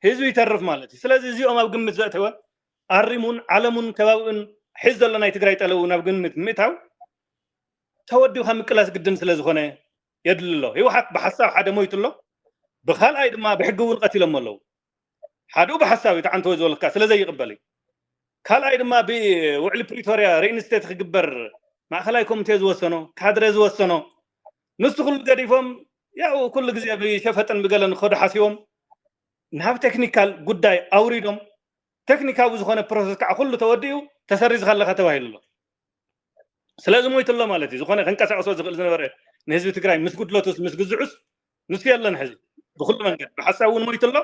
ህዝቢ ይተርፍ ማለት እዩ። ስለዚ እዚኦም ኣብ ግምት ዘእተወ፣ ኣሪሙን ዓለሙን ከባቢኡን ሒዝ ዘሎ ናይ ትግራይ ጠለብ እውን ኣብ ግምት ምእታው፣ ተወዲብካ ምቅላስ ግድን ስለ ዝኾነ የድሊ ኣሎ። ህወሓት ብሓሳብ ሓደ ሞይቱ ኣሎ፣ ብኻልኣይ ድማ ብሕጊ እውን ቀቲሎሞ ኣለዉ። ሓድኡ ብሓሳብ እዩ፣ ተዓንተወ ዝበልካ ስለ ዘይቕበል እዩ። ካልኣይ ድማ ብውዕሊ ፕሪቶርያ ሪኢንስቴት ክግበር ማእኸላይ ኮሚቴ ዝወሰኖ፣ ካድረ ዝወሰኖ፣ ንሱ ኩሉ ገዲፎም፣ ያው ኩሉ ግዜ ብሸፈጥን ብገለን ክኸዱ ሓሲቦም፣ ናብ ቴክኒካል ጉዳይ ኣውሪዶም፣ ቴክኒካዊ ዝኾነ ፕሮሰስ ከዓ ኩሉ ተወዲኡ ተሰሪዝካ ኣለካ ተባሂሉ ኣሎ። ስለዚ ሞይቱ ኣሎ ማለት እዩ። ዝኾነ ከንቀሳቕሶ ዝኽእል ዝነበረ ንህዝቢ ትግራይ ምስ ጉድለቱስ ምስ ግዝዑስ ንሱ የለን። ሕዚ ብኩሉ መንገድ ብሓሳብ እውን ሞይቱ ኣሎ፣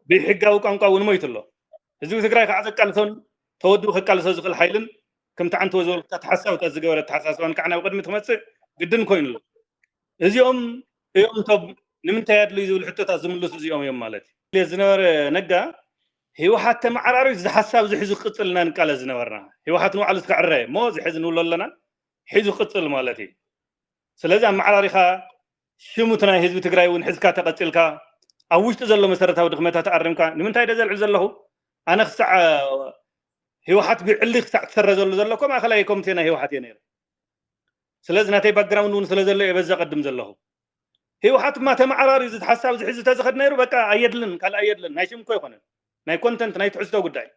ብሕጋዊ ቋንቋ እውን ሞይቱ ኣሎ። ህዝቢ ትግራይ ከዓ ዘቃልሶን ተወዲኡ ከቃልሶ ዝኽእል ሓይልን ከምቲ ዓንተወ ዝበልካ ተሓሳብታት ዝገበረ ኣተሓሳስባን ከዓ ናብ ቅድሚ ትመፅእ ግድን ኮይኑ ኣሎ። እዚኦም እዮም እቶም ንምንታይ ኣድልዩ ዝብል ሕቶታት ዝምልሱ እዚኦም እዮም ማለት እዩ። ዝነበረ ነጋ ህወሓት ተመዓራርዩ እዚ ሓሳብ እዚ ሒዙ ክቅፅል ኢና ንቃለስ ዝነበርና። ህወሓት ንባዕሉ እስከ ዕረ እሞ እዚ ሕዚ ንብሎ ኣለና ሒዙ ክቅፅል ማለት እዩ። ስለዚ ኣመዓራሪኻ ሽሙት ናይ ህዝቢ ትግራይ እውን ሕዝካ ተቐፂልካ ኣብ ውሽጢ ዘሎ መሰረታዊ ድኽመታት ኣሪምካ ንምንታይ ደ ዘልዕል ዘለኹ ኣነ ክሳዕ ህወሓት ብዕሊ ክሳዕ ትሰረዘሉ ዘሎ እኮ ማእኸላይ ኮሚቴ ናይ ህወሓት እየ ነይረ። ስለዚ ናተይ ባክግራውንድ እውን ስለ ዘሎ እየ በዛ ቀድም ዘለኹ። ህወሓት ድማ ተመዓራርዩ እዚ ሓሳብ እዚ ሒዙ ተዝኸድ ነይሩ በቃ ኣየድልን፣ ካልእ ኣየድልን፣ ናይ ሽም እኮ ኣይኮነን፣ ናይ ኮንተንት ናይ ትሕዝቶ ጉዳይ።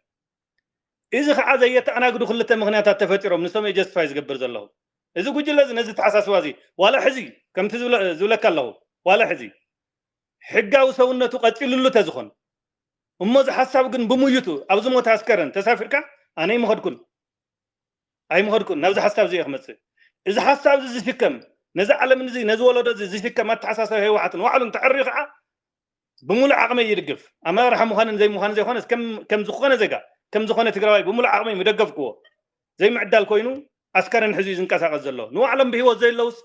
እዚ ከዓ ዘየተኣናግዱ ክልተ ምኽንያታት ተፈጢሮም ንሶም እየ ጀስቲፋይ ዝገብር ዘለኹ። እዚ ጉጅለ እዚ ነዚ ተሓሳስባ እዚ ዋላ ሕዚ ከምቲ ዝብለ-፣ ዝብለካ ኣለኹ ዋላ ሕዚ ሕጋዊ ሰውነቱ ቀፂሉሉ ተዝኾን እሞ እዚ ሓሳብ ግን ብሙይቱ ኣብዚ ሞት ኣስከረን ተሳፊርካ ኣነ ይምኸድኩን ኣይምኸድኩን ናብዚ ሓሳብ እዚ እየ ክመፅእ። እዚ ሓሳብ እዚ ዝሽከም ነዚ ዓለም እዚ ነዚ ወለዶ እዚ ዝሽከም ኣተሓሳሰብ ህወሓትን ዋዕሉን ተዕርዩ ከዓ ብሙሉእ ዓቕመይ ይድግፍ። ኣመራርሓ ምዃንን ዘይምዃንን ዘይኮነስ ከም ከም ዝኾነ ዜጋ ከም ዝኾነ ትግራዋይ ብሙሉእ ዓቕመይ ምደገፍክዎ። ዘይምዕዳል ኮይኑ ኣስከረን ሕዙ እዩ ዝንቀሳቐስ ዘሎ። ንባዕሎም ብህይወት ዘይለውስ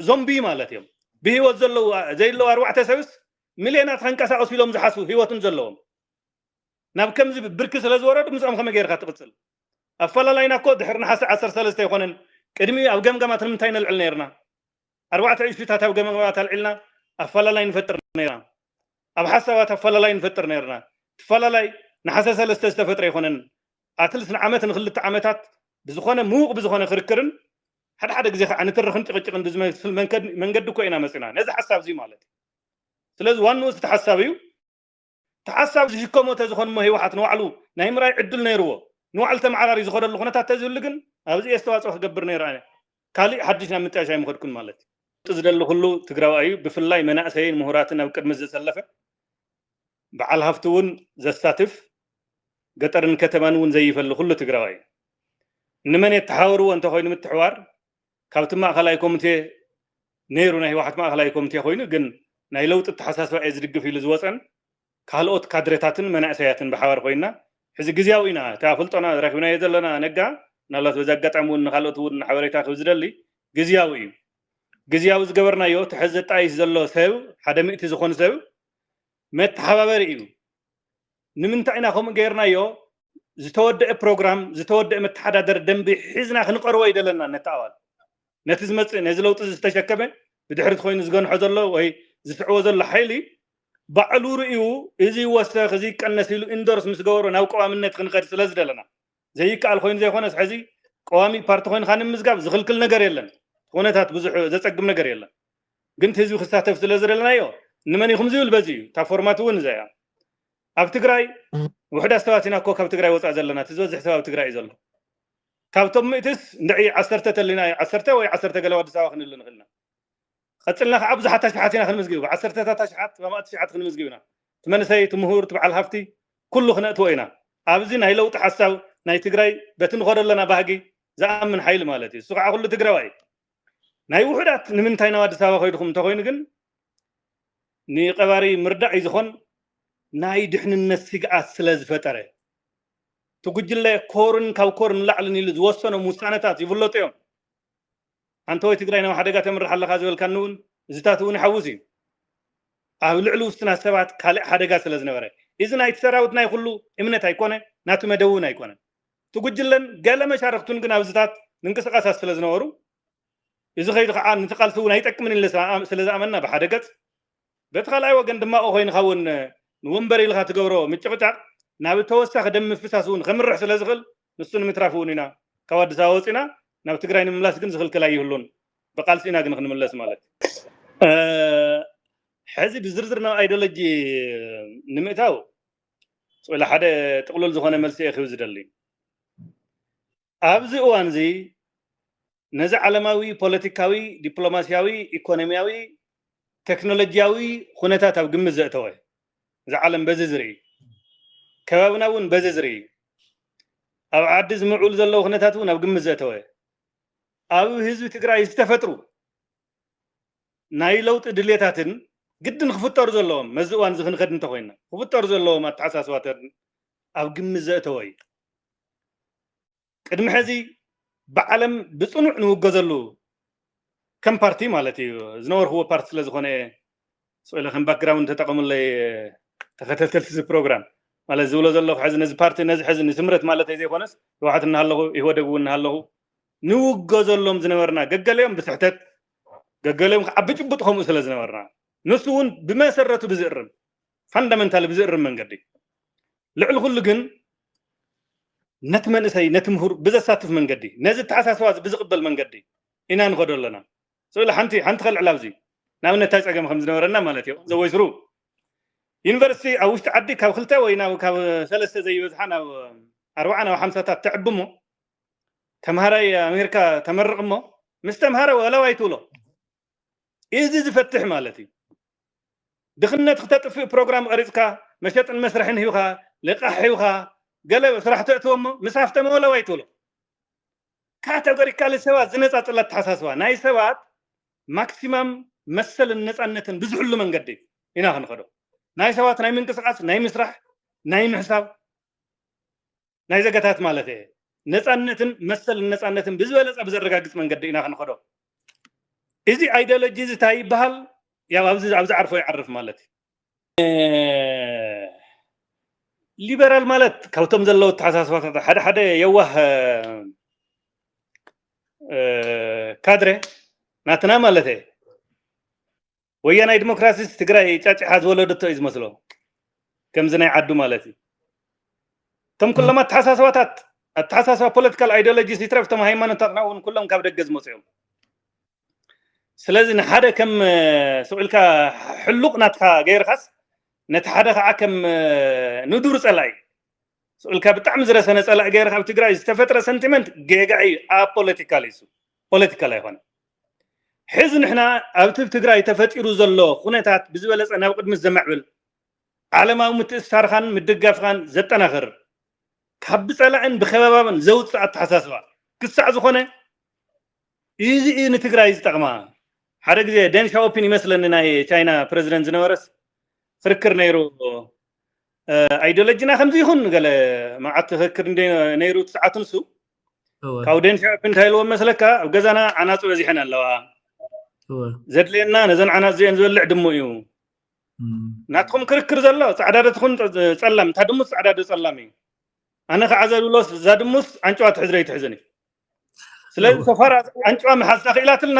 ዞምቢ ማለት እዮም። ብህይወት ዘለዉ ዘይለዉ ኣርባዕተ ሰብስ ሚልዮናት ከንቀሳቐሱ ኢሎም ዝሓስቡ ህይወትን ዘለዎም ናብ ከምዚ ብርኪ ስለ ዝወረዱ ምስኦም ከመይ ገይርካ ትቕፅል? ኣፈላላይና እኮ ድሕሪ ነሓሰ ዓሰርተ ሰለስተ ኣይኮነን። ቅድሚኡ ኣብ ገምገማት ንምንታይ ነልዕል ነይርና? ኣርባዕተ ዕሽታት ኣብ ገምገማት ኣልዒልና ኣፈላላይ ንፈጥር ነይርና። ኣብ ሓሳባት ኣፈላላይ ንፈጥር ነርና። ትፈላላይ ንሓሰ ሰለስተ ዝተፈጥረ ኣይኮነን። ኣትልስ ንዓመት ንክልተ ዓመታት ብዝኾነ ምዉቕ ብዝኾነ ክርክርን ሓደ ሓደ ግዜ ከዓ ንትርኽን ጭቕጭቕን ብዝመስል መንገዲ እኮ ኢና መፂና ነዚ ሓሳብ እዚ ማለት እዩ። ስለዚ ዋንኡ እቲ ሓሳብ እዩ። እቲ ሓሳብ ዝሽከሞ ተዝኾን እሞ ህወሓት ንባዕሉ ናይ ምራይ ዕድል ነይርዎ፣ ንባዕሉ ተመዓራሪ ዝኸደሉ ኩነታት ተዝህሉ ግን ኣብዚ ኣስተዋፅኦ ክገብር ነይሩ ኣነ። ካሊእ ሓድሽ ናብ ምጥያሽ ኣይምኸድኩን ማለት እዩ። ዝደሊ ኩሉ ትግራዋይ እዩ፣ ብፍላይ መናእሰይን ምሁራትን ኣብ ቅድሚ ዝተሰለፈ በዓል ሃፍቲ እውን ዘሳትፍ ገጠርን ከተማን እውን ዘይፈሊ ኩሉ ትግራዋይ እዩ። ንመን የተሓወርዎ እንተኮይኑ ምትሕዋር ካብቲ ማእኸላይ ኮሚቴ ነይሩ ናይ ህወሓት ማእኸላይ ኮሚቴ ኮይኑ ግን ናይ ለውጢ ኣተሓሳስባ እየ ዝድግፍ ኢሉ ዝወፀን ካልኦት ካድሬታትን መናእሰያትን ብሓባር ኮይና ሕዚ ግዝያዊ ኢና እታ ፍልጦና ረኪብናዮ ዘለና ነጋ ምናልባት በዚ ኣጋጣሚ እውን ንካልኦት እውን ሓበሬታ ክብ ዝደሊ ግዝያዊ እዩ። ግዝያዊ ዝገበርናዮ እቲ ሕዚ ዘጣይሽ ዘሎ ሰብ ሓደ ሚእቲ ዝኾን ሰብ መተሓባበሪ እዩ። ንምንታይ ኢና ከምኡ ገይርናዮ? ዝተወደአ ፕሮግራም ዝተወደአ መተሓዳደሪ ደንቢ ሒዝና ክንቀርቦ ይደለና ነቲ ኣባል ነቲ ዝመፅእ ነዚ ለውጢ ዝተሸከመ ብድሕሪት ኮይኑ ዝገንሖ ዘሎ ወይ ዝስዕቦ ዘሎ ሓይሊ ባዕሉ ርእዩ እዚ ይወሰኽ እዚ ይቀነስ ኢሉ ኢንዶርስ ምስ ገበሮ ናብ ቀዋምነት ክንኸድ ስለ ዝደለና ዘይከኣል ኮይኑ ዘይኮነስ ሕዚ ቀዋሚ ፓርቲ ኮይንካ ንምዝጋብ ዝኽልክል ነገር የለን። ኩነታት ብዙሕ ዘፀግም ነገር የለን። ግን ህዝቢ ክሳተፍ ስለ ዝደለናዮ ንመን ኢኹም ዝብል በዚ እዩ። እታ ፎርማት እውን እዛ እያ። ኣብ ትግራይ ውሕዳት ሰባት ኢና እኮ ካብ ትግራይ ወፃእ ዘለና እቲ ዝበዝሕ ሰብ ኣብ ትግራይ እዩ ዘሎ። ካብቶም ምእትስ እንድዒ ዓሰርተ ተሊና ዓሰርተ ወይ ዓሰርተ ገለ ኣዲስ ኣበባ ክንህሉ ንኽእልና ቀፅልና ከዓ ብዙሓት ኣሽሓት ኢና ክንምዝግብ ዓሰርተታት ኣሽሓት ማእት ሽሓት ክንምዝግብ ኢና እቲ መንእሰይ እቲ ምሁር እቲ በዓል ሃፍቲ ኩሉ ክነእትዎ ኢና ኣብዚ ናይ ለውጢ ሓሳብ ናይ ትግራይ በቲ ንኸዶ ኣለና ባህጊ ዝኣምን ሓይሊ ማለት እዩ እሱ ከዓ ኩሉ ትግራዋይ ናይ ውሑዳት ንምንታይ ናብ ኣዲስ ኣበባ ከይድኹም እንተኮይኑ ግን ንቀባሪ ምርዳእ እዩ ዝኾን ናይ ድሕንነት ስግኣት ስለ ዝፈጠረ እቲ ጉጅለ ኮርን ካብ ኮር ንላዕልን ኢሉ ዝወሰኖም ውሳነታት ይፍለጡ እዮም ኣንተ ወይ ትግራይ ናብ ሓደጋ ተምርሕ ኣለካ ዝበልካኒ እውን እዚታት እውን ይሓውስ እዩ ኣብ ልዕሊ ውስናት ሰባት ካልእ ሓደጋ ስለ ዝነበረ እዚ ናይቲ ሰራዊት ናይ ኩሉ እምነት ኣይኮነ ናቱ መደብ እውን ኣይኮነን እቲ ጉጅለን ገለ መሻርክቱን ግን ኣብዚታት ምንቅስቃሳት ስለ ዝነበሩ እዚ ከይዲ ከዓ ነቲ ቃልሲ እውን ኣይጠቅምን ኢለ ስለ ዝኣመና ብሓደ ገፅ በቲ ካልኣይ ወገን ድማ ኦ ኮይንካ እውን ንወንበር ኢልካ ትገብሮ ምጭቕጫቕ ናብ ተወሳኺ ደም ምፍሳስ እውን ከምርሕ ስለ ዝኽእል ንሱ ንምትራፍ እውን ኢና ካብ ኣዲስ ኣበባ ወፂና ናብ ትግራይ ንምምላስ ግን ዝኽልክል ኣይህሉን ብቃልሲ ኢና ግን ክንምለስ ማለት ሕዚ ብዝርዝር ናብ ኣይዲዮሎጂ ንምእታው ስለ ሓደ ጥቕሉል ዝኾነ መልሲ እየ ክህብ ዝደሊ ኣብዚ እዋን እዚ ነዚ ዓለማዊ ፖለቲካዊ ዲፕሎማስያዊ ኢኮኖሚያዊ ቴክኖሎጂያዊ ኩነታት ኣብ ግምት ዘእተወ እዚ ዓለም በዚ ዝርኢ ከባብና እውን በዚ ዝርኢ ኣብ ዓዲ ዝምዕብሉ ዘለዉ ኩነታት እውን ኣብ ግምት ዘእተወ ኣብ ህዝቢ ትግራይ ዝተፈጥሩ ናይ ለውጢ ድሌታትን ግድን ክፍጠሩ ዘለዎም መዚ እዋን እዚ ክንኸድ እንተኮይና ክፍጠሩ ዘለዎም ኣተሓሳስባትን ኣብ ግምት ዘእተወ እዩ ቅድሚ ሕዚ ብዓለም ብፅኑዕ ንውገዘሉ ከም ፓርቲ ማለት እዩ ዝነበርክዎ ፓርቲ ስለ ዝኾነ ስለ ከም ባክግራውንድ ተጠቐሙለይ ተኸተልተልቲ እዚ ፕሮግራም ማለት ዝብሎ ዘለኹ ሕዚ ነዚ ፓርቲ ነዚ ሕዚ ንስምረት ማለት ዘይኮነስ ህወሓት እናሃለኹ ኢህወደግ እውን እናሃለኹ ንውገዘሎም ዝነበርና ገገሊኦም ብስሕተት ገገሊኦም ከዓ ብጭቡጥ ከምኡ ስለ ዝነበርና ንሱ እውን ብመሰረቱ ብዝእርም ፋንዳመንታል ብዝእርም መንገዲ ልዕሊ ኩሉ ግን ነቲ መንእሰይ ነቲ ምሁር ብዘሳትፍ መንገዲ ነዚ ተሓሳስባ ብዝቕበል መንገዲ ኢና ንኸዶ ኣለና ስለ ሓንቲ ሓንቲ ከልዕላ ኣብዚ ንኣብነት እንታይ ፀገም ከም ዝነበረና ማለት እዩ ዘወይስሩ ዩኒቨርሲቲ ኣብ ውሽጢ ዓዲ ካብ ክልተ ወይ ናብ ካብ ሰለስተ ዘይበዝሓ ናብ ኣርባዓ ናብ ሓምሳታት ተዕቢ እሞ ተምሃራይ ኣሜሪካ ተመርቕ እሞ ምስ ተምሃረ ወላዋይ ትብሎ እዚ ዝፈትሕ ማለት እዩ ድኽነት ክተጥፍእ ፕሮግራም ቀሪፅካ መሸጥን መስርሕን ሂብካ ልቃሕ ሂብካ ገለ ስራሕ ተእትዎ እሞ ምስ ሃፍተመ ወላዋይ ትብሎ ካተጎሪካሊ ሰባት ዝነፃፅል ኣተሓሳስባ ናይ ሰባት ማክሲማም መሰልን ነፃነትን ብዝሕሉ መንገዲ ኢና ክንኸዶ ናይ ሰባት ናይ ምንቅስቃስ ናይ ምስራሕ ናይ ምሕሳብ ናይ ዘገታት ማለት እየ ነፃነትን መሰልን ነፃነትን ብዝበለፀ ብዘረጋግፅ መንገዲ ኢና ክንኸዶ እዚ ኣይዲዮሎጂ እዚ እንታይ ይበሃል ያው ኣብዚ ኣብዚ ዓርፎ ይዓርፍ ማለት እዩ ሊበራል ማለት ካብቶም ዘለዉ ኣተሓሳስባታት ሓደ ሓደ የዋህ ካድረ ናትና ማለት እየ ወያናይ ዲሞክራሲስ ትግራይ ጫጭሓ ዝወለደቶ እዩ ዝመስሎ፣ ከምዚ ናይ ዓዱ ማለት እዩ። እቶም ኩሎም ኣተሓሳስባታት፣ ኣተሓሳስባ ፖለቲካል ኣይዲዮሎጂስ ይትረፍ፣ እቶም ሃይማኖታትና እውን ኩሎም ካብ ደገ ዝመፁ እዮም። ስለዚ ንሓደ ከም ስቕ ኢልካ ሕሉቕ ናትካ ገይርካስ፣ ነቲ ሓደ ከዓ ከም ንዱር ፀላኢ፣ ስቕ ኢልካ ብጣዕሚ ዝረሰነ ፀላኢ ገይርካ ኣብ ትግራይ ዝተፈጥረ ሰንቲመንት ጌጋ እዩ። ኣብ ፖለቲካል እዩ፣ ፖለቲካል ኣይኮነ። ሕዚ ንሕና ኣብቲ ትግራይ ተፈጢሩ ዘሎ ኩነታት ብዝበለፀ ናብ ቅድሚት ዘማዕብል፣ ዓለማዊ ምትእስሳርካን ምድጋፍካን ዘጠናኽር፣ ካብ ብፀላእን ብከበባብን ዘውፅእ ኣተሓሳስባ ክሳዕ ዝኾነ፣ እዚ እዩ ንትግራይ ዝጠቕማ። ሓደ ግዜ ደን ሻኦፒን ይመስለኒ ናይ ቻይና ፕረዚደንት ዝነበረስ ክርክር ነይሩ። ኣይዲዮሎጂና ከምዚ ይኹን ገለ መዓት ክርክር እንደ ነይሩ እቲ ሰዓት ንሱ፣ ካብ ደን ሻኦፒን እንታይ ኢልዎም መስለካ? ኣብ ገዛና ዓናፁ በዚሐን ኣለዋ፣ ዘድልየና ነዘን ዓናፅ እዚአን ዝበልዕ ድሙ እዩ። ናትኩም ክርክር ዘሎ ፃዕዳ ዶ ትኹን ፀላም፣ እታ ድሙስ ፃዕዳ ዶ ፀላም እዩ። ኣነ ከዓ ዘብሎ እዛ ድሙስ ኣንጭዋ ትሕዝ ዶ ኣይትሕዝን እዩ። ስለዚ ሰፋራ ኣንጭዋ ምሓዝ ተኽኢላትልና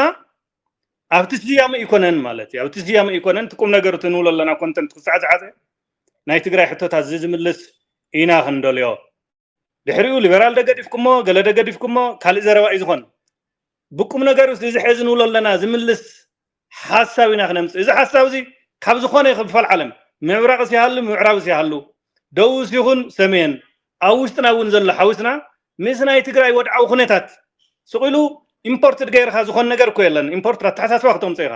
ኣብቲ ስያመ ይኮነን ማለት እዩ። ኣብቲ ስያመ ይኮነን፣ እቲ ቁም ነገር እቲ ንብሎ ኣለና ኮንተንት ክሳዕ ዝሓዘ ናይ ትግራይ ሕቶታት እዚ ዝምልስ ኢና ክንደልዮ። ድሕሪኡ ሊበራል ደገዲፍኩሞ፣ ገለ ደገዲፍኩሞ፣ ካልእ ዘረባ እዩ ዝኾን። ብቁም ነገር ውስጥ እዚ ሕዚ ንብሎ ኣለና ዝምልስ ሓሳብ ኢና ክነምፅእ። እዚ ሓሳብ እዚ ካብ ዝኾነ ይኽፈል ዓለም፣ ምብራቕስ ይሃሉ፣ ምዕራብስ ይሃሉ፣ ደቡብስ ይኹን ሰሜን፣ ኣብ ውሽጥና እውን ዘሎ ሓዊስና ምስ ናይ ትግራይ ወድዓዊ ኩነታት ስቕ ኢሉ ኢምፖርትድ ገይርካ ዝኾን ነገር እኮ የለን። ኢምፖርትድ ኣተሓሳስባ ክተምፅእ ኢኻ።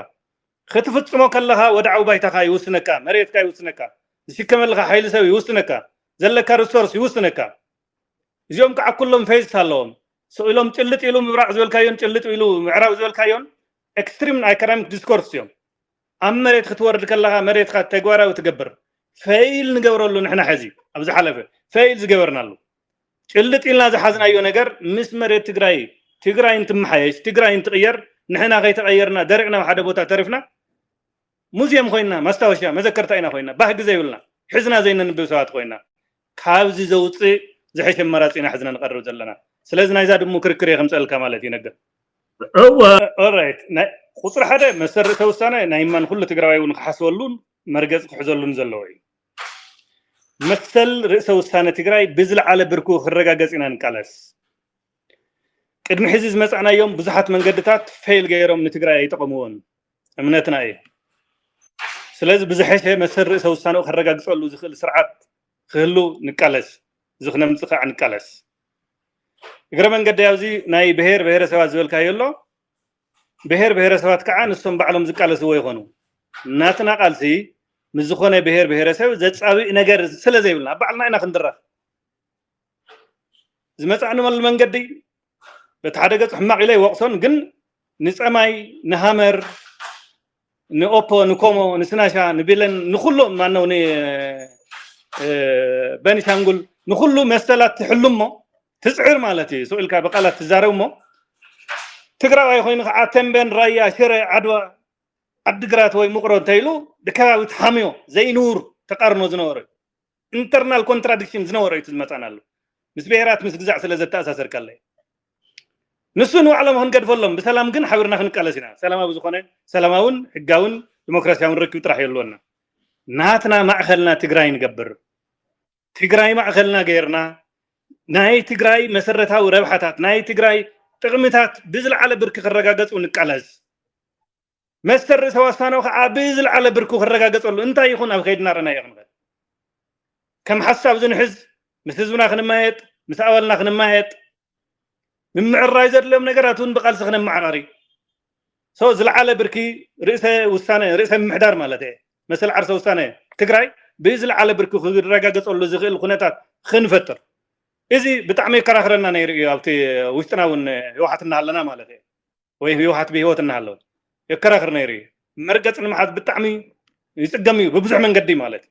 ክትፍፅሞ ከለኻ ወድዓዊ ባይታኻ ይውስነካ፣ መሬትካ ይውስነካ፣ ዝሽከመልካ ሓይሊ ሰብ ይውስነካ፣ ዘለካ ሪሶርስ ይውስነካ። እዚኦም ከዓ ኩሎም ፌዝስ ኣለዎም። ስቕ ኢሎም ጭልጥ ኢሉ ምብራቕ ዝበልካዮን ጭልጥ ኢሉ ምዕራብ ዝበልካዮን ኤክስትሪም ኣካዳሚክ ዲስኮርስ እዮም። ኣብ መሬት ክትወርድ ከለኻ መሬትካ ተግባራዊ ትገብር። ፌይል ንገብረሉ ንሕና ሕዚ ኣብ ዝሓለፈ ፌይል ዝገበርናሉ ጭልጥ ኢልና ዝሓዝናዮ ነገር ምስ መሬት ትግራይ፣ ትግራይ እንትመሓየሽ፣ ትግራይ እንትቕየር፣ ንሕና ከይተቐየርና ደሪቕና ኣብ ሓደ ቦታ ተሪፍና ሙዚየም ኮይና፣ ማስታወሻ መዘከርታ ኢና ኮይና፣ ባህጊ ዘይብልና፣ ሕዝና ዘይነንብብ ሰባት ኮይና፣ ካብዚ ዘውፅእ ዝሐሸ ኣማራፂ ኢና ሕዝና ንቐርብ ዘለና። ስለዚ ናይዛ ድሙ ክርክር እየ ከምፀልካ ማለት እዩ። ነገር እወ ኦራይት፣ ናይ ቁፅሪ ሓደ መሰል ርእሰ ውሳነ ናይ ማን ኩሉ ትግራዋይ እውን ክሓስበሉን መርገፂ ክሕዘሉን ዘለዎ እዩ። መሰል ርእሰ ውሳነ ትግራይ ብዝለዓለ ብርኩ ክረጋገፅ ኢና ንቃለስ። ቅድሚ ሕዚ ዝመፃእናዮም ብዙሓት መንገድታት ፌል ገይሮም ንትግራይ ኣይጠቐምዎን እምነትና እዩ። ስለዚ ብዝሐሸ መሰል ርእሰ ውሳነኡ ከረጋግፀሉ ዝኽእል ስርዓት ክህሉ ንቃለስ፣ እዚ ክነምፅእ ከዓ ንቃለስ። እግረ መንገዲ ኣብዚ ናይ ብሄር ብሄረሰባት ዝበልካዮ ኣሎ። ብሄር ብሄረሰባት ከዓ ንሶም ባዕሎም ዝቃለስዎ ይኾኑ። ናትና ቃልሲ ምስ ዝኾነ ብሄር ብሄረሰብ ዘፃብእ ነገር ስለ ዘይብልና ኣብ ባዕልና ኢና ክንድረኽ። ዝመፃእንመሉ መንገዲ በቲ ሓደ ገፁ ሕማቕ ኢለ ይወቕሶን፣ ግን ንፀማይ፣ ንሃመር፣ ንኦፖ፣ ንኮሞ፣ ንስናሻ፣ ንቢለን፣ ንኩሎም ማነው ንበኒሻንጉል ንኩሉ መሰላት ትሕሉ እሞ ትፅዕር ማለት እዩ። ስቕ ኢልካ ብቃላት ትዛረብ እሞ ትግራዋይ ኮይኑ ከዓ ተንቤን፣ ራያ፣ ሽረ፣ ዓድዋ፣ ዓድግራት ወይ ምቕሮ እንተኢሉ ብከባቢ ትሓምዮ ዘይንውር ተቃርኖ ዝነበረ ኢንተርናል ኮንትራዲክሽን ዝነበረ እዩ ዝመፃና ኣሎ። ምስ ብሄራት ምስ ግዛዕ ስለ ዘተኣሳሰር ከለይ ንሱ ንባዕሎም ክንገድፈሎም ብሰላም ግን ሓቢርና ክንቃለስ ኢና። ሰላማዊ ዝኾነ ሰላማውን ሕጋውን ዲሞክራሲያውን ርክብ ጥራሕ የልወና። ናትና ማእኸልና ትግራይ ንገብር። ትግራይ ማእኸልና ገይርና ናይ ትግራይ መሰረታዊ ረብሓታት ናይ ትግራይ ጥቕምታት ብዝለዓለ ብርኪ ክረጋገፁ ንቃለስ። መሰል ርእሰ ዋስታኖ ከዓ ብዝለዓለ ብርኩ ክረጋገፀሉ እንታይ ይኹን ኣብ ከይድና ረናዮ ክንኽእል ከም ሓሳብ ዝንሕዝ ምስ ህዝብና ክንማየጥ ምስ ኣባልና ክንማየጥ ምምዕራይ ዘድልዮም ነገራት እውን ብቃልሲ ክነመዓራሪ ሶ ዝለዓለ ብርኪ ርእሰ ውሳነ ርእሰ ምምሕዳር ማለት እየ መሰል ዓርሰ ውሳነ ትግራይ ብዝለዓለ ብርኪ ክረጋገፀሉ ዝኽእል ኩነታት ክንፈጥር እዚ ብጣዕሚ የከራኽረና ነይሩ እዩ ኣብቲ ውሽጥና እውን ህወሓት እናሃለና ማለት እየ ወይ ህወሓት ብህይወት እናሃለወ የከራኽር ነይሩ እዩ። መርገፂ ንምሓዝ ብጣዕሚ ይፅገም እዩ ብብዙሕ መንገዲ ማለት እዩ።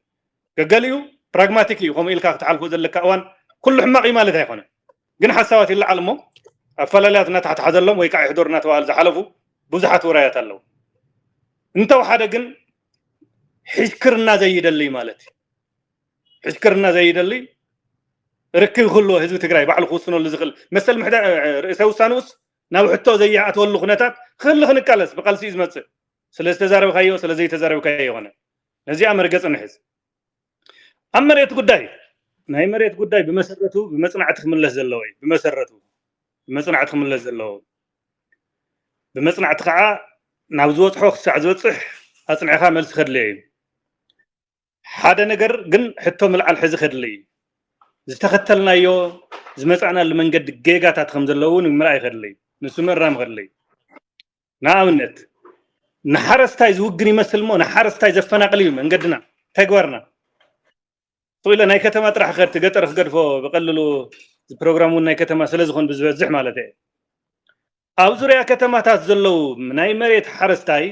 ገገሊኡ ፕራግማቲክ እዩ ከምኡ ኢልካ ክትሓልፎ ዘለካ እዋን ኩሉ ሕማቕ እዩ ማለት ኣይኮነን። ግን ሓሳባት ይለዓል እሞ ኣፈላለያት እናተሓተሓዘሎም ወይ ከዓ ይሕደሩ እናተባሃሉ ዝሓለፉ ብዙሓት ውራያት ኣለዉ። እንተወሓደ ግን ሕሽክርና ዘይደሊ ማለት እዩ። ሕሽክርና ዘይደሊ ርክብ ክህልዎ ህዝቢ ትግራይ ባዕሉ ክውስነሉ ዝኽእል መሰል ምሕዳር ርእሰ ውሳንኡስ ናብ ሕቶ ዘይኣተወሉ ኩነታት ክህሉ ክንቃለስ ብቃልሲ እዩ ዝመፅእ። ስለ ዝተዛረብካዮ፣ ስለ ዘይተዛረብካዮ ይኾነ። ነዚኣ መርገጽ ንሕዝ። ኣብ መሬት ጉዳይ፣ ናይ መሬት ጉዳይ ብመሰረቱ ብመጽናዕቲ ክምለስ ዘለዎ እዩ። ብመሰረቱ፣ ብመጽናዕቲ ክምለስ ዘለዎ። ብመጽናዕቲ ከዓ ናብ ዝበጽሖ ክሳዕ ዝበጽሕ ኣጽኒዕካ መልሲ ከድልዮ እዩ። ሓደ ነገር ግን ሕቶ ምልዓል ሕዚ ከድሊ እዩ። ዝተኸተልናዮ ዝመጻእናሉ መንገዲ ጌጋታት ከም ዘለዉ እውን ምርኣይ ከድሊ እዩ። ንሱ ምእራም ከድሊ እዩ። ንኣብነት ንሓረስታይ ዝውግን ይመስል እሞ ንሓረስታይ ዘፈናቅል እዩ መንገድና፣ ተግባርና። ስቕ ኢለ ናይ ከተማ ጥራሕ ክኸድቲ ገጠር ክገድፎ ብቐልሉ ፕሮግራም እውን ናይ ከተማ ስለ ዝኾን ብዝበዝሕ ማለት እየ። ኣብ ዙርያ ከተማታት ዘለዉ ናይ መሬት ሓረስታይ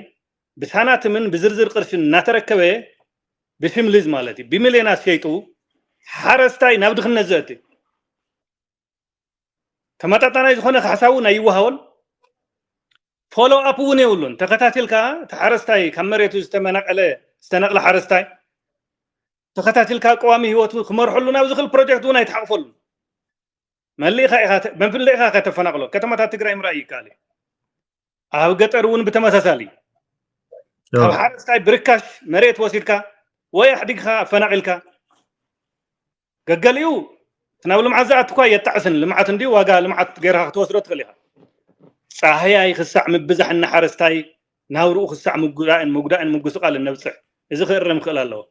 ብሳናትምን ብዝርዝር ቅርሽን እናተረከበ ብሽም ሊዝ ማለት እዩ ብሚልዮናት ሸይጡ ሓረስታይ ናብ ድኽነት ዘእቲ ተመጣጣናይ ዝኾነ ካሕሳ እውን ኣይወሃቦን። ፎሎ ኣፕ እውን የብሉን። ተኸታቲልካ እቲ ሓረስታይ ካብ መሬቱ ዝተመናቀለ ዝተነቅለ ሓረስታይ ተኸታቲልካ ቀዋሚ ህይወቱ ክመርሐሉ ናብ ዝኽእል ፕሮጀክት እውን ኣይትሓቕፈሉን። መሊእኻ ኢኻ ተ- መፍለኢኻ ከተፈናቅሎ። ከተማታት ትግራይ ምርኣይ ይከኣል እዩ። ኣብ ገጠር እውን ብተመሳሳሊ ካብ ሓረስታይ ብርካሽ መሬት ወሲድካ ወይ ኣሕዲግካ ኣፈናቂልካ ገገሊኡ እቲ ናብ ልምዓት ዝኣቱ እኳ የጣዕስን። ልምዓት እንዲዩ ዋጋ ልምዓት ገይርካ ክትወስዶ ትኽእል ኢኻ። ፃህያይ ክሳዕ ምብዛሕ እናሓረስታይ ናብርኡ ክሳዕ ምጉዳእን ምጉዳእን ምጉስቃልን ነብፅሕ። እዚ ክእረም ክኽእል ኣለዎ።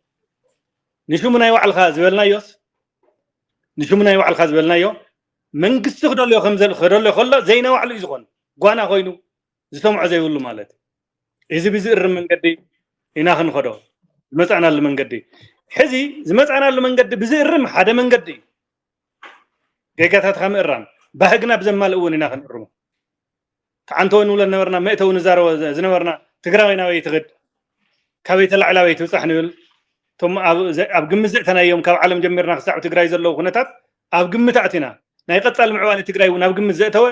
ንሽሙ ናይ ባዕልካ ዝበልናዮስ ንሽሙ ናይ ባዕልካ ዝበልናዮ መንግስቲ ክደልዮ ከም ዘል- ክደልዮ ከሎ ዘይናባዕሉ እዩ ዝኾን ጓና ኮይኑ ዝሰምዖ ዘይብሉ ማለት እዩ። እዚ ብዝእርም መንገዲ ኢና ክንኸዶ ዝመፃእናሉ መንገዲ። ሕዚ ዝመፃእናሉ መንገዲ ብዝእርም ሓደ መንገዲ እዩ። ጌጋታትካ ምእራም ባህግና ብዘማልእ እውን ኢና ክንእርሞ። ተዓንተወ ንብሎ ዝነበርና መእተዊ ንዛረቦ ዝነበርና ትግራዋይ ናበይ ትኽድ ካበይ ተላዒላ ኣበይ ትብፃሕ ንብል። እቶም ኣብ ግምት ዘእተናዮም ካብ ዓለም ጀሚርና ክሳብ ትግራይ ዘለዉ ኩነታት ኣብ ግምት ኣእቲና ናይ ቀፃሊ ምዕባለ ትግራይ እውን ኣብ ግምት ዘእተወ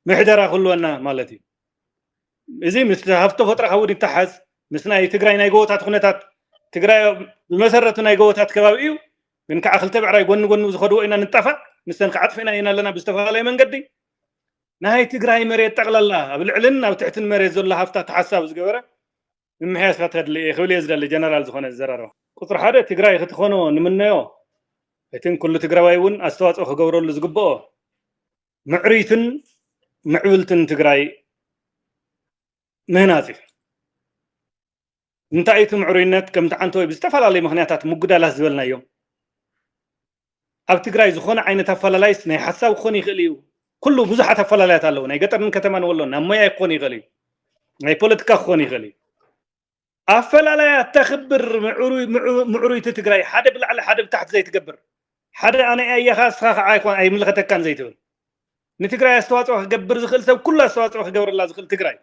ምሕደራ ክህልወና ማለት እዩ። እዚ ምስ ሃፍቲ ተፈጥሮ ካብ እውን ይተሓዝ ምስ ናይ ትግራይ ናይ ጎቦታት ኩነታት ትግራይ ብመሰረቱ ናይ ጎቦታት ከባቢ እዩ። ግን ከዓ ክልተ ብዕራይ ጎኒ ጎኒ ዝኸድዎ ኢና ንጣፋእ። ንሰን ከዓ ኣጥፊእና ኢና ኣለና ብዝተፈላለየ መንገዲ ናይ ትግራይ መሬት ጠቕላላ ኣብ ልዕልን ኣብ ትሕትን መሬት ዘሎ ሃፍታ ተሓሳብ ዝገበረ ምምሕያሽ ክትከድሊ እየ ክብል እየ ዝደሊ። ጀነራል ዝኾነ ዝዘራረባ ቁፅሪ ሓደ ትግራይ ክትኾኖ ንምነዮ እትን ኩሉ ትግራዋይ እውን ኣስተዋፅኦ ክገብረሉ ዝግብኦ ምዕርይትን ምዕብልትን ትግራይ ምህናፅ እዩ። እንታይ እቲ ምዕሩይነት ከምቲ ዓንተወይ ብዝተፈላለዩ ምክንያታት ምጉዳላት ዝበልናዮም ኣብ ትግራይ ዝኾነ ዓይነት ኣፈላላይስ ናይ ሓሳብ ክኾን ይኽእል እዩ። ኩሉ ብዙሓት ኣፈላላያት ኣለዉ። ናይ ገጠርን ከተማን ወሎ ናብ ሞያ ክኾን ይኽእል እዩ። ናይ ፖለቲካ ክኾን ይኽእል እዩ። ኣፈላላያት ተኽብር ምዕሩይቲ ትግራይ ሓደ ብላዕሊ ሓደ ብታሕቲ ዘይትገብር ሓደ ኣነ ኣየኻ እስኻ ከዓ ኣይኮን ኣይምልኸተካን ዘይትብል ንትግራይ ኣስተዋፅኦ ክገብር ዝኽእል ሰብ ኩሉ ኣስተዋፅኦ ክገብረላ ዝኽእል ትግራይ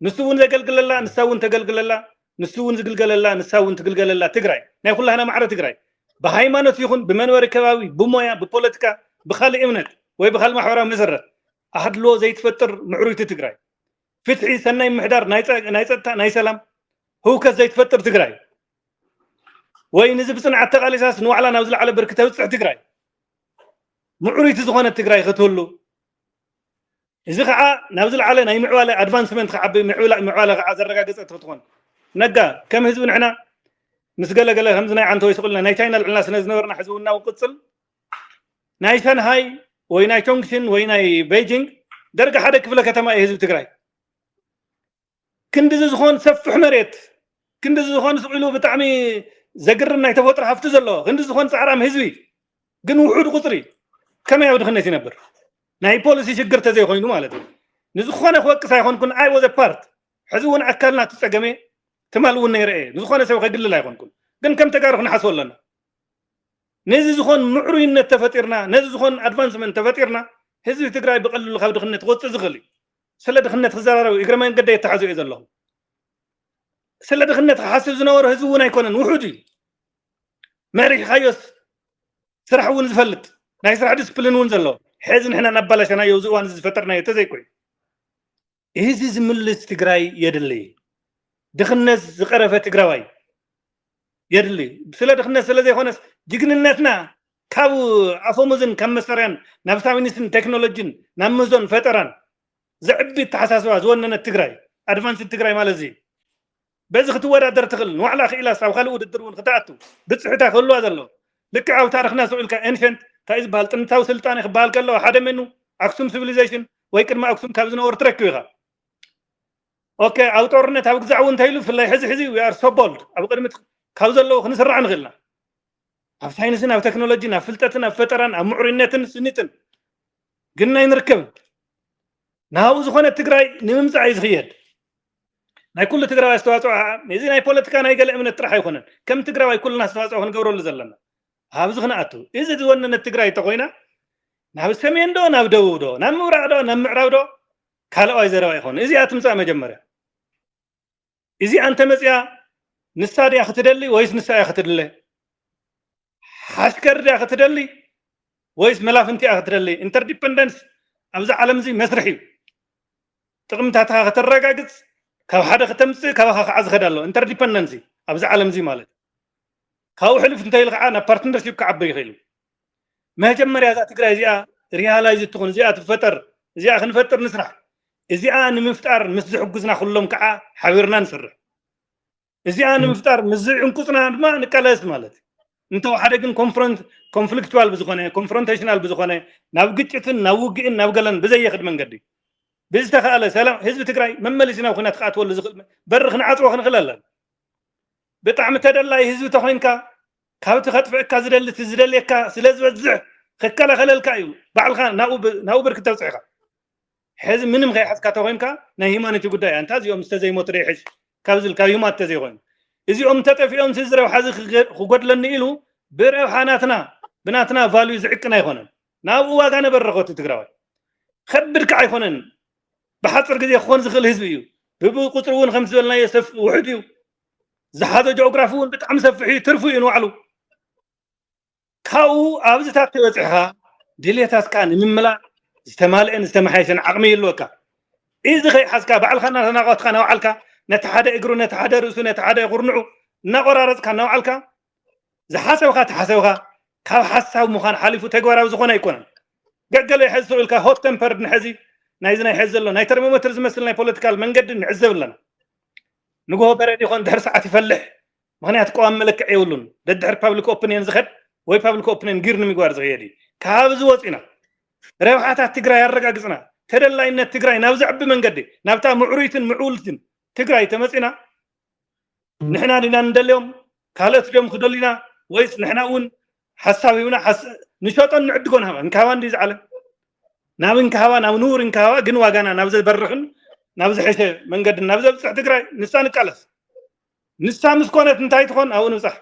ንሱ እውን ዘገልግለላ ንሳ እውን ተገልግለላ ንሱ እውን ዝግልገለላ ንሳ እውን ትግልገለላ ትግራይ ናይ ኩላህና ማዕረ ትግራይ ብሃይማኖት ይኹን ብመንበሪ ከባቢ ብሞያ ብፖለቲካ ብካልእ እምነት ወይ ብካልእ ማሕበራዊ መሰረት ኣድልዎ ዘይትፈጥር ምዕሩይቲ ትግራይ ፍትሒ ሰናይ ምሕዳር ናይ ፀጥታ ናይ ሰላም ህውከት ዘይትፈጥር ትግራይ ወይ ንዚ ብፅንዓት ተቃሊሳስ ንባዕላ ናብ ዝለዓለ ብርኪ ተብፅሕ ትግራይ ምዕሩይቲ ዝኾነት ትግራይ ክትህሉ እዚ ከዓ ናብ ዝለዓለ ናይ ምዕባለ ኣድቫንስመንት ክዓቢ ምዕባለ ከዓ ዘረጋገፀት ክትኾን ነጋ ከም ህዝቢ ንሕና ምስ ገለገለ ከምዚ ናይ ዓንተ ወይ ስቁልና ናይ ቻይና ልዕልና ስነ ዝነበርና ሕዚ እውን ናብ ቅፅል ናይ ሻንሃይ ወይ ናይ ቾንግሽን ወይ ናይ ቤጂንግ ደርጋ ሓደ ክፍለ ከተማ እዩ ህዝቢ ትግራይ ክንድዚ ዝኾን ሰፍሕ መሬት ክንድዚ ዝኾን ስቕ ኢሉ ብጣዕሚ ዘግርም ናይ ተፈጥሮ ሃፍቲ ዘለዎ ክንዲ ዝኾን ፃዕራም ህዝቢ ግን ውሑድ ቁፅሪ ከመይ ኣብ ድኽነት ይነብር ናይ ፖሊሲ ሽግር ተዘይኮይኑ ማለት እዩ ንዝኾነ ክወቅስ ኣይኮንኩን ኣይ ወዘ ፓርት ሕዚ እውን ኣካልና ትፀገመ ትማል እውን ነይረ እየ ንዝኾነ ሰብ ከግልል ኣይኮንኩን ግን ከም ተጋሩ ክንሓስቦ ኣለና ነዚ ዝኾን ምዕሩይነት ተፈጢርና ነዚ ዝኾን ኣድቫንስመንት ተፈጢርና ህዝቢ ትግራይ ብቐልሉ ካብ ድኽነት ክወፅእ ዝኽእል እዩ ስለ ድኽነት ክዘራረብ እግረ መንገደ የተሓዙ እየ ዘለኹ ስለ ድኽነት ክሓስብ ዝነበሩ ህዝቢ እውን ኣይኮነን ውሑድ እዩ መሪሕኻዮስ ስራሕ እውን ዝፈልጥ ናይ ስራሕ ዲስፕሊን እውን ዘለዎ ሕዚ ንሕና እናባላሸናዮ እዚ እዋን እዚ ዝፈጠርናዮ ተዘይኮይኑ እዚ ዝምልስ ትግራይ የድሊ ድኽነት ዝቐረፈ ትግራዋይ የድሊ ስለ ድኽነት ስለ ዘይኮነስ ጅግንነትና ካብ ኣፈሙዝን ካብ መሳርያን ናብ ሳይንስን ቴክኖሎጂን ናብ ምህዞን ፈጠራን ዘዕቢ ተሓሳስባ ዝወነነት ትግራይ ኣድቫንስድ ትግራይ ማለት እዚ በዚ ክትወዳደር ትኽእል፣ ንባዕላ ክኢላስ ኣብ ካልእ ውድድር እውን ክትኣቱ ብፅሕታ ክህልዋ ዘለዎ። ልክዕ ኣብ ታሪኽና ስዑ ኢልካ ኤንሸንት እንታይ ዝበሃል ጥንታዊ ስልጣኔ ክበሃል ከለዎ ሓደ መኑ ኣክሱም ሲቪሊዜሽን ወይ ቅድሚ ኣክሱም ካብ ዝነበሩ ትረክብ ኢኻ። ኦኬ ኣብ ጦርነት ኣብ ግዛዕ እውን እንተኢሉ ብፍላይ ሕዚ ሕዚ we are so bold ኣብ ቅድሚት ካብ ዘለዉ ክንስራዕ ንኽእልና ኣብ ሳይንስን ኣብ ቴክኖሎጂን ኣብ ፍልጠትን ኣብ ፈጠራን ኣብ ምዕሩይነትን ስኒትን ግን ኣይንርከብን። ናብኡ ዝኾነ ትግራይ ንምምፃእ እዩ ዝኽየድ። ናይ ኩሉ ትግራይ ኣስተዋፅኦ ከዓ ነዚ ናይ ፖለቲካ ናይ ገለ እምነት ጥራሕ ኣይኮነን። ከም ትግራዋይ ኩልና ኣስተዋፅኦ ክንገብረሉ ዘለና ኣብዚ ክንኣቱ። እዚ ዝወነነት ትግራይ እንተኮይና ናብ ሰሜን ዶ ናብ ደቡብ ዶ ናብ ምብራቅ ዶ ናብ ምዕራብ ዶ ካልኣዋይ ዘረባ ይኾን። እዚኣ ትምፃእ መጀመርያ። እዚኣ እንተመፅያ ንሳ ድያ ክትደሊ ወይስ ንሳ እያ ክትድለ? ሓሽከር ድያ ክትደሊ ወይስ መላፍንቲ እያ ክትደሊ? ኢንተርዲፐንደንስ ኣብዚ ዓለም እዚ መስርሕ እዩ። ጥቕምታትካ ከተረጋግፅ ካብ ሓደ ከተምፅእ ካባኻ ከዓ ዝኸድ ኣሎ። ኢንተርዲፐንደንሲ ኣብዚ ዓለም እዚ ማለት ካብኡ ሕልፍ እንተይሉ ከዓ ናብ ፓርትነርሽፕ ክዓብር ይኽእል እዩ። መጀመርያ እዛ ትግራይ እዚኣ ሪያላይዝ ትኹን እዚኣ ትፈጠር እዚኣ ክንፈጥር ንስራሕ። እዚኣ ንምፍጣር ምስ ዝሕግዙና ኩሎም ከዓ ሓቢርና ንሰርሕ። እዚኣ ንምፍጣር ምስ ዝዕንቁፅና ድማ ንቃለስ ማለት እዩ። እንተወሓደ ግን ኮንፍሮንት ኮንፍሊክቹዋል ብዝኾነ ኮንፍሮንቴሽናል ብዝኾነ ናብ ግጭትን ናብ ውግእን ናብ ገለን ብዘየኽድ መንገዲ ብዝተኻእለ ሰላም ህዝቢ ትግራይ መመሊሱ ናብ ኩናት ክኣትወሉ ዝኽእል በሪ ክንዓፅዎ ክንኽእል ኣለና። ብጣዕሚ ተደላይ ህዝቢ ተኾይንካ ካብቲ ከጥፍእካ ዝደሊ እቲ ዝደልየካ ስለ ዝበዝሕ ክከላኸለልካ እዩ። ባዕልካ ናብኡ ብ- ናብኡ ብርክ ተብፅሕካ ሕዚ ምንም ከይሓዝካ ተኾይንካ ናይ ሂማኒቲ ጉዳይ እያ። እንታ እዚኦም ዝተዘይሞቱ ደይሕሽ ካብ ዝብል ካብ ሂማት ተዘይኮይኑ እዚኦም እንተጠፊኦም እዚ ረብሓ እዚ ክገ- ክጎድለኒ ኢሉ ብረብሓ ናትና ብናትና ቫልዩ ዝዕቅን ኣይኮነን። ናብኡ ዋጋ ነበረኸ እቲ ትግራዋይ ከብድ ከዓ ኣይኮነን። ብሓፂር ግዜ ክኾን ዝኽእል ህዝቢ እዩ። ብብቁፅሪ እውን ከምቲ ዝበልናዮ ሰፍ ውሕድ እዩ። ዝሓዞ ጂኦግራፊ እውን ብጣዕሚ ሰፊሕ እዩ። ትርፉ እዩ ንባዕሉ። ካብኡ ኣብዚታት ተበፂሕኻ ድሌታትካ ንምምላእ ዝተማልአን ዝተመሓየሸን ዓቕሚ ይህልወካ። እዚ ከይሓዝካ ባዕልካ እናተናቆትካ እናውዓልካ ነቲ ሓደ እግሩ ነቲ ሓደ ርእሱ ነቲ ሓደ ኩርንዑ እናቆራረፅካ እናውዓልካ ዝሓሰብካ ተሓሰብካ ካብ ሓሳብ ምዃን ሓሊፉ ተግባራዊ ዝኾነ ኣይኮነን። ገገለ ሕዚ ስቕ ኢልካ ሆት ተምፐርድ ንሐዚ ናይዚ ናይ ሕዚ ዘሎ ናይ ተርሞሜትር ዝመስል ናይ ፖለቲካል መንገዲ ንዕዘብ ኣለና። ንግሆ በረድ ይኾን ድሕሪ ሰዓት ይፈልሕ። ምኽንያት ቀዋሚ መለክዕ የብሉን። ደድሕሪ ፓብሊክ ኦፕንየን ዝኸድ ወይ ፓብሊክ ኦፕንየን ጊር ንምግባር ዝኸየድ እዩ። ካብዚ ወፂና ረብሓታት ትግራይ ኣረጋግፅና ተደላይነት ትግራይ ናብ ዘዕቢ መንገዲ ናብታ ምዕሩይትን ምዕውልትን ትግራይ ተመፂና ንሕና ዲና ንደልዮም ካልኦት ድዮም ክደልዩና ወይስ ንሕና እውን ሓሳብ ሂብና ሓስ- ንሸጦን ንዕድጎን ሃባ እንካባ እንዲ ዝዓለ ናብ እንካባ ናብ ንቡር እንካባ ግን ዋጋና ናብ ዘበርኽን ናብ ዝሐሸ መንገድን ናብ ዘብፅሕ ትግራይ ንሳ ንቃለስ ንሳ ምስ ኮነት እንታይ ትኾን ኣብኡ ንብፃሕ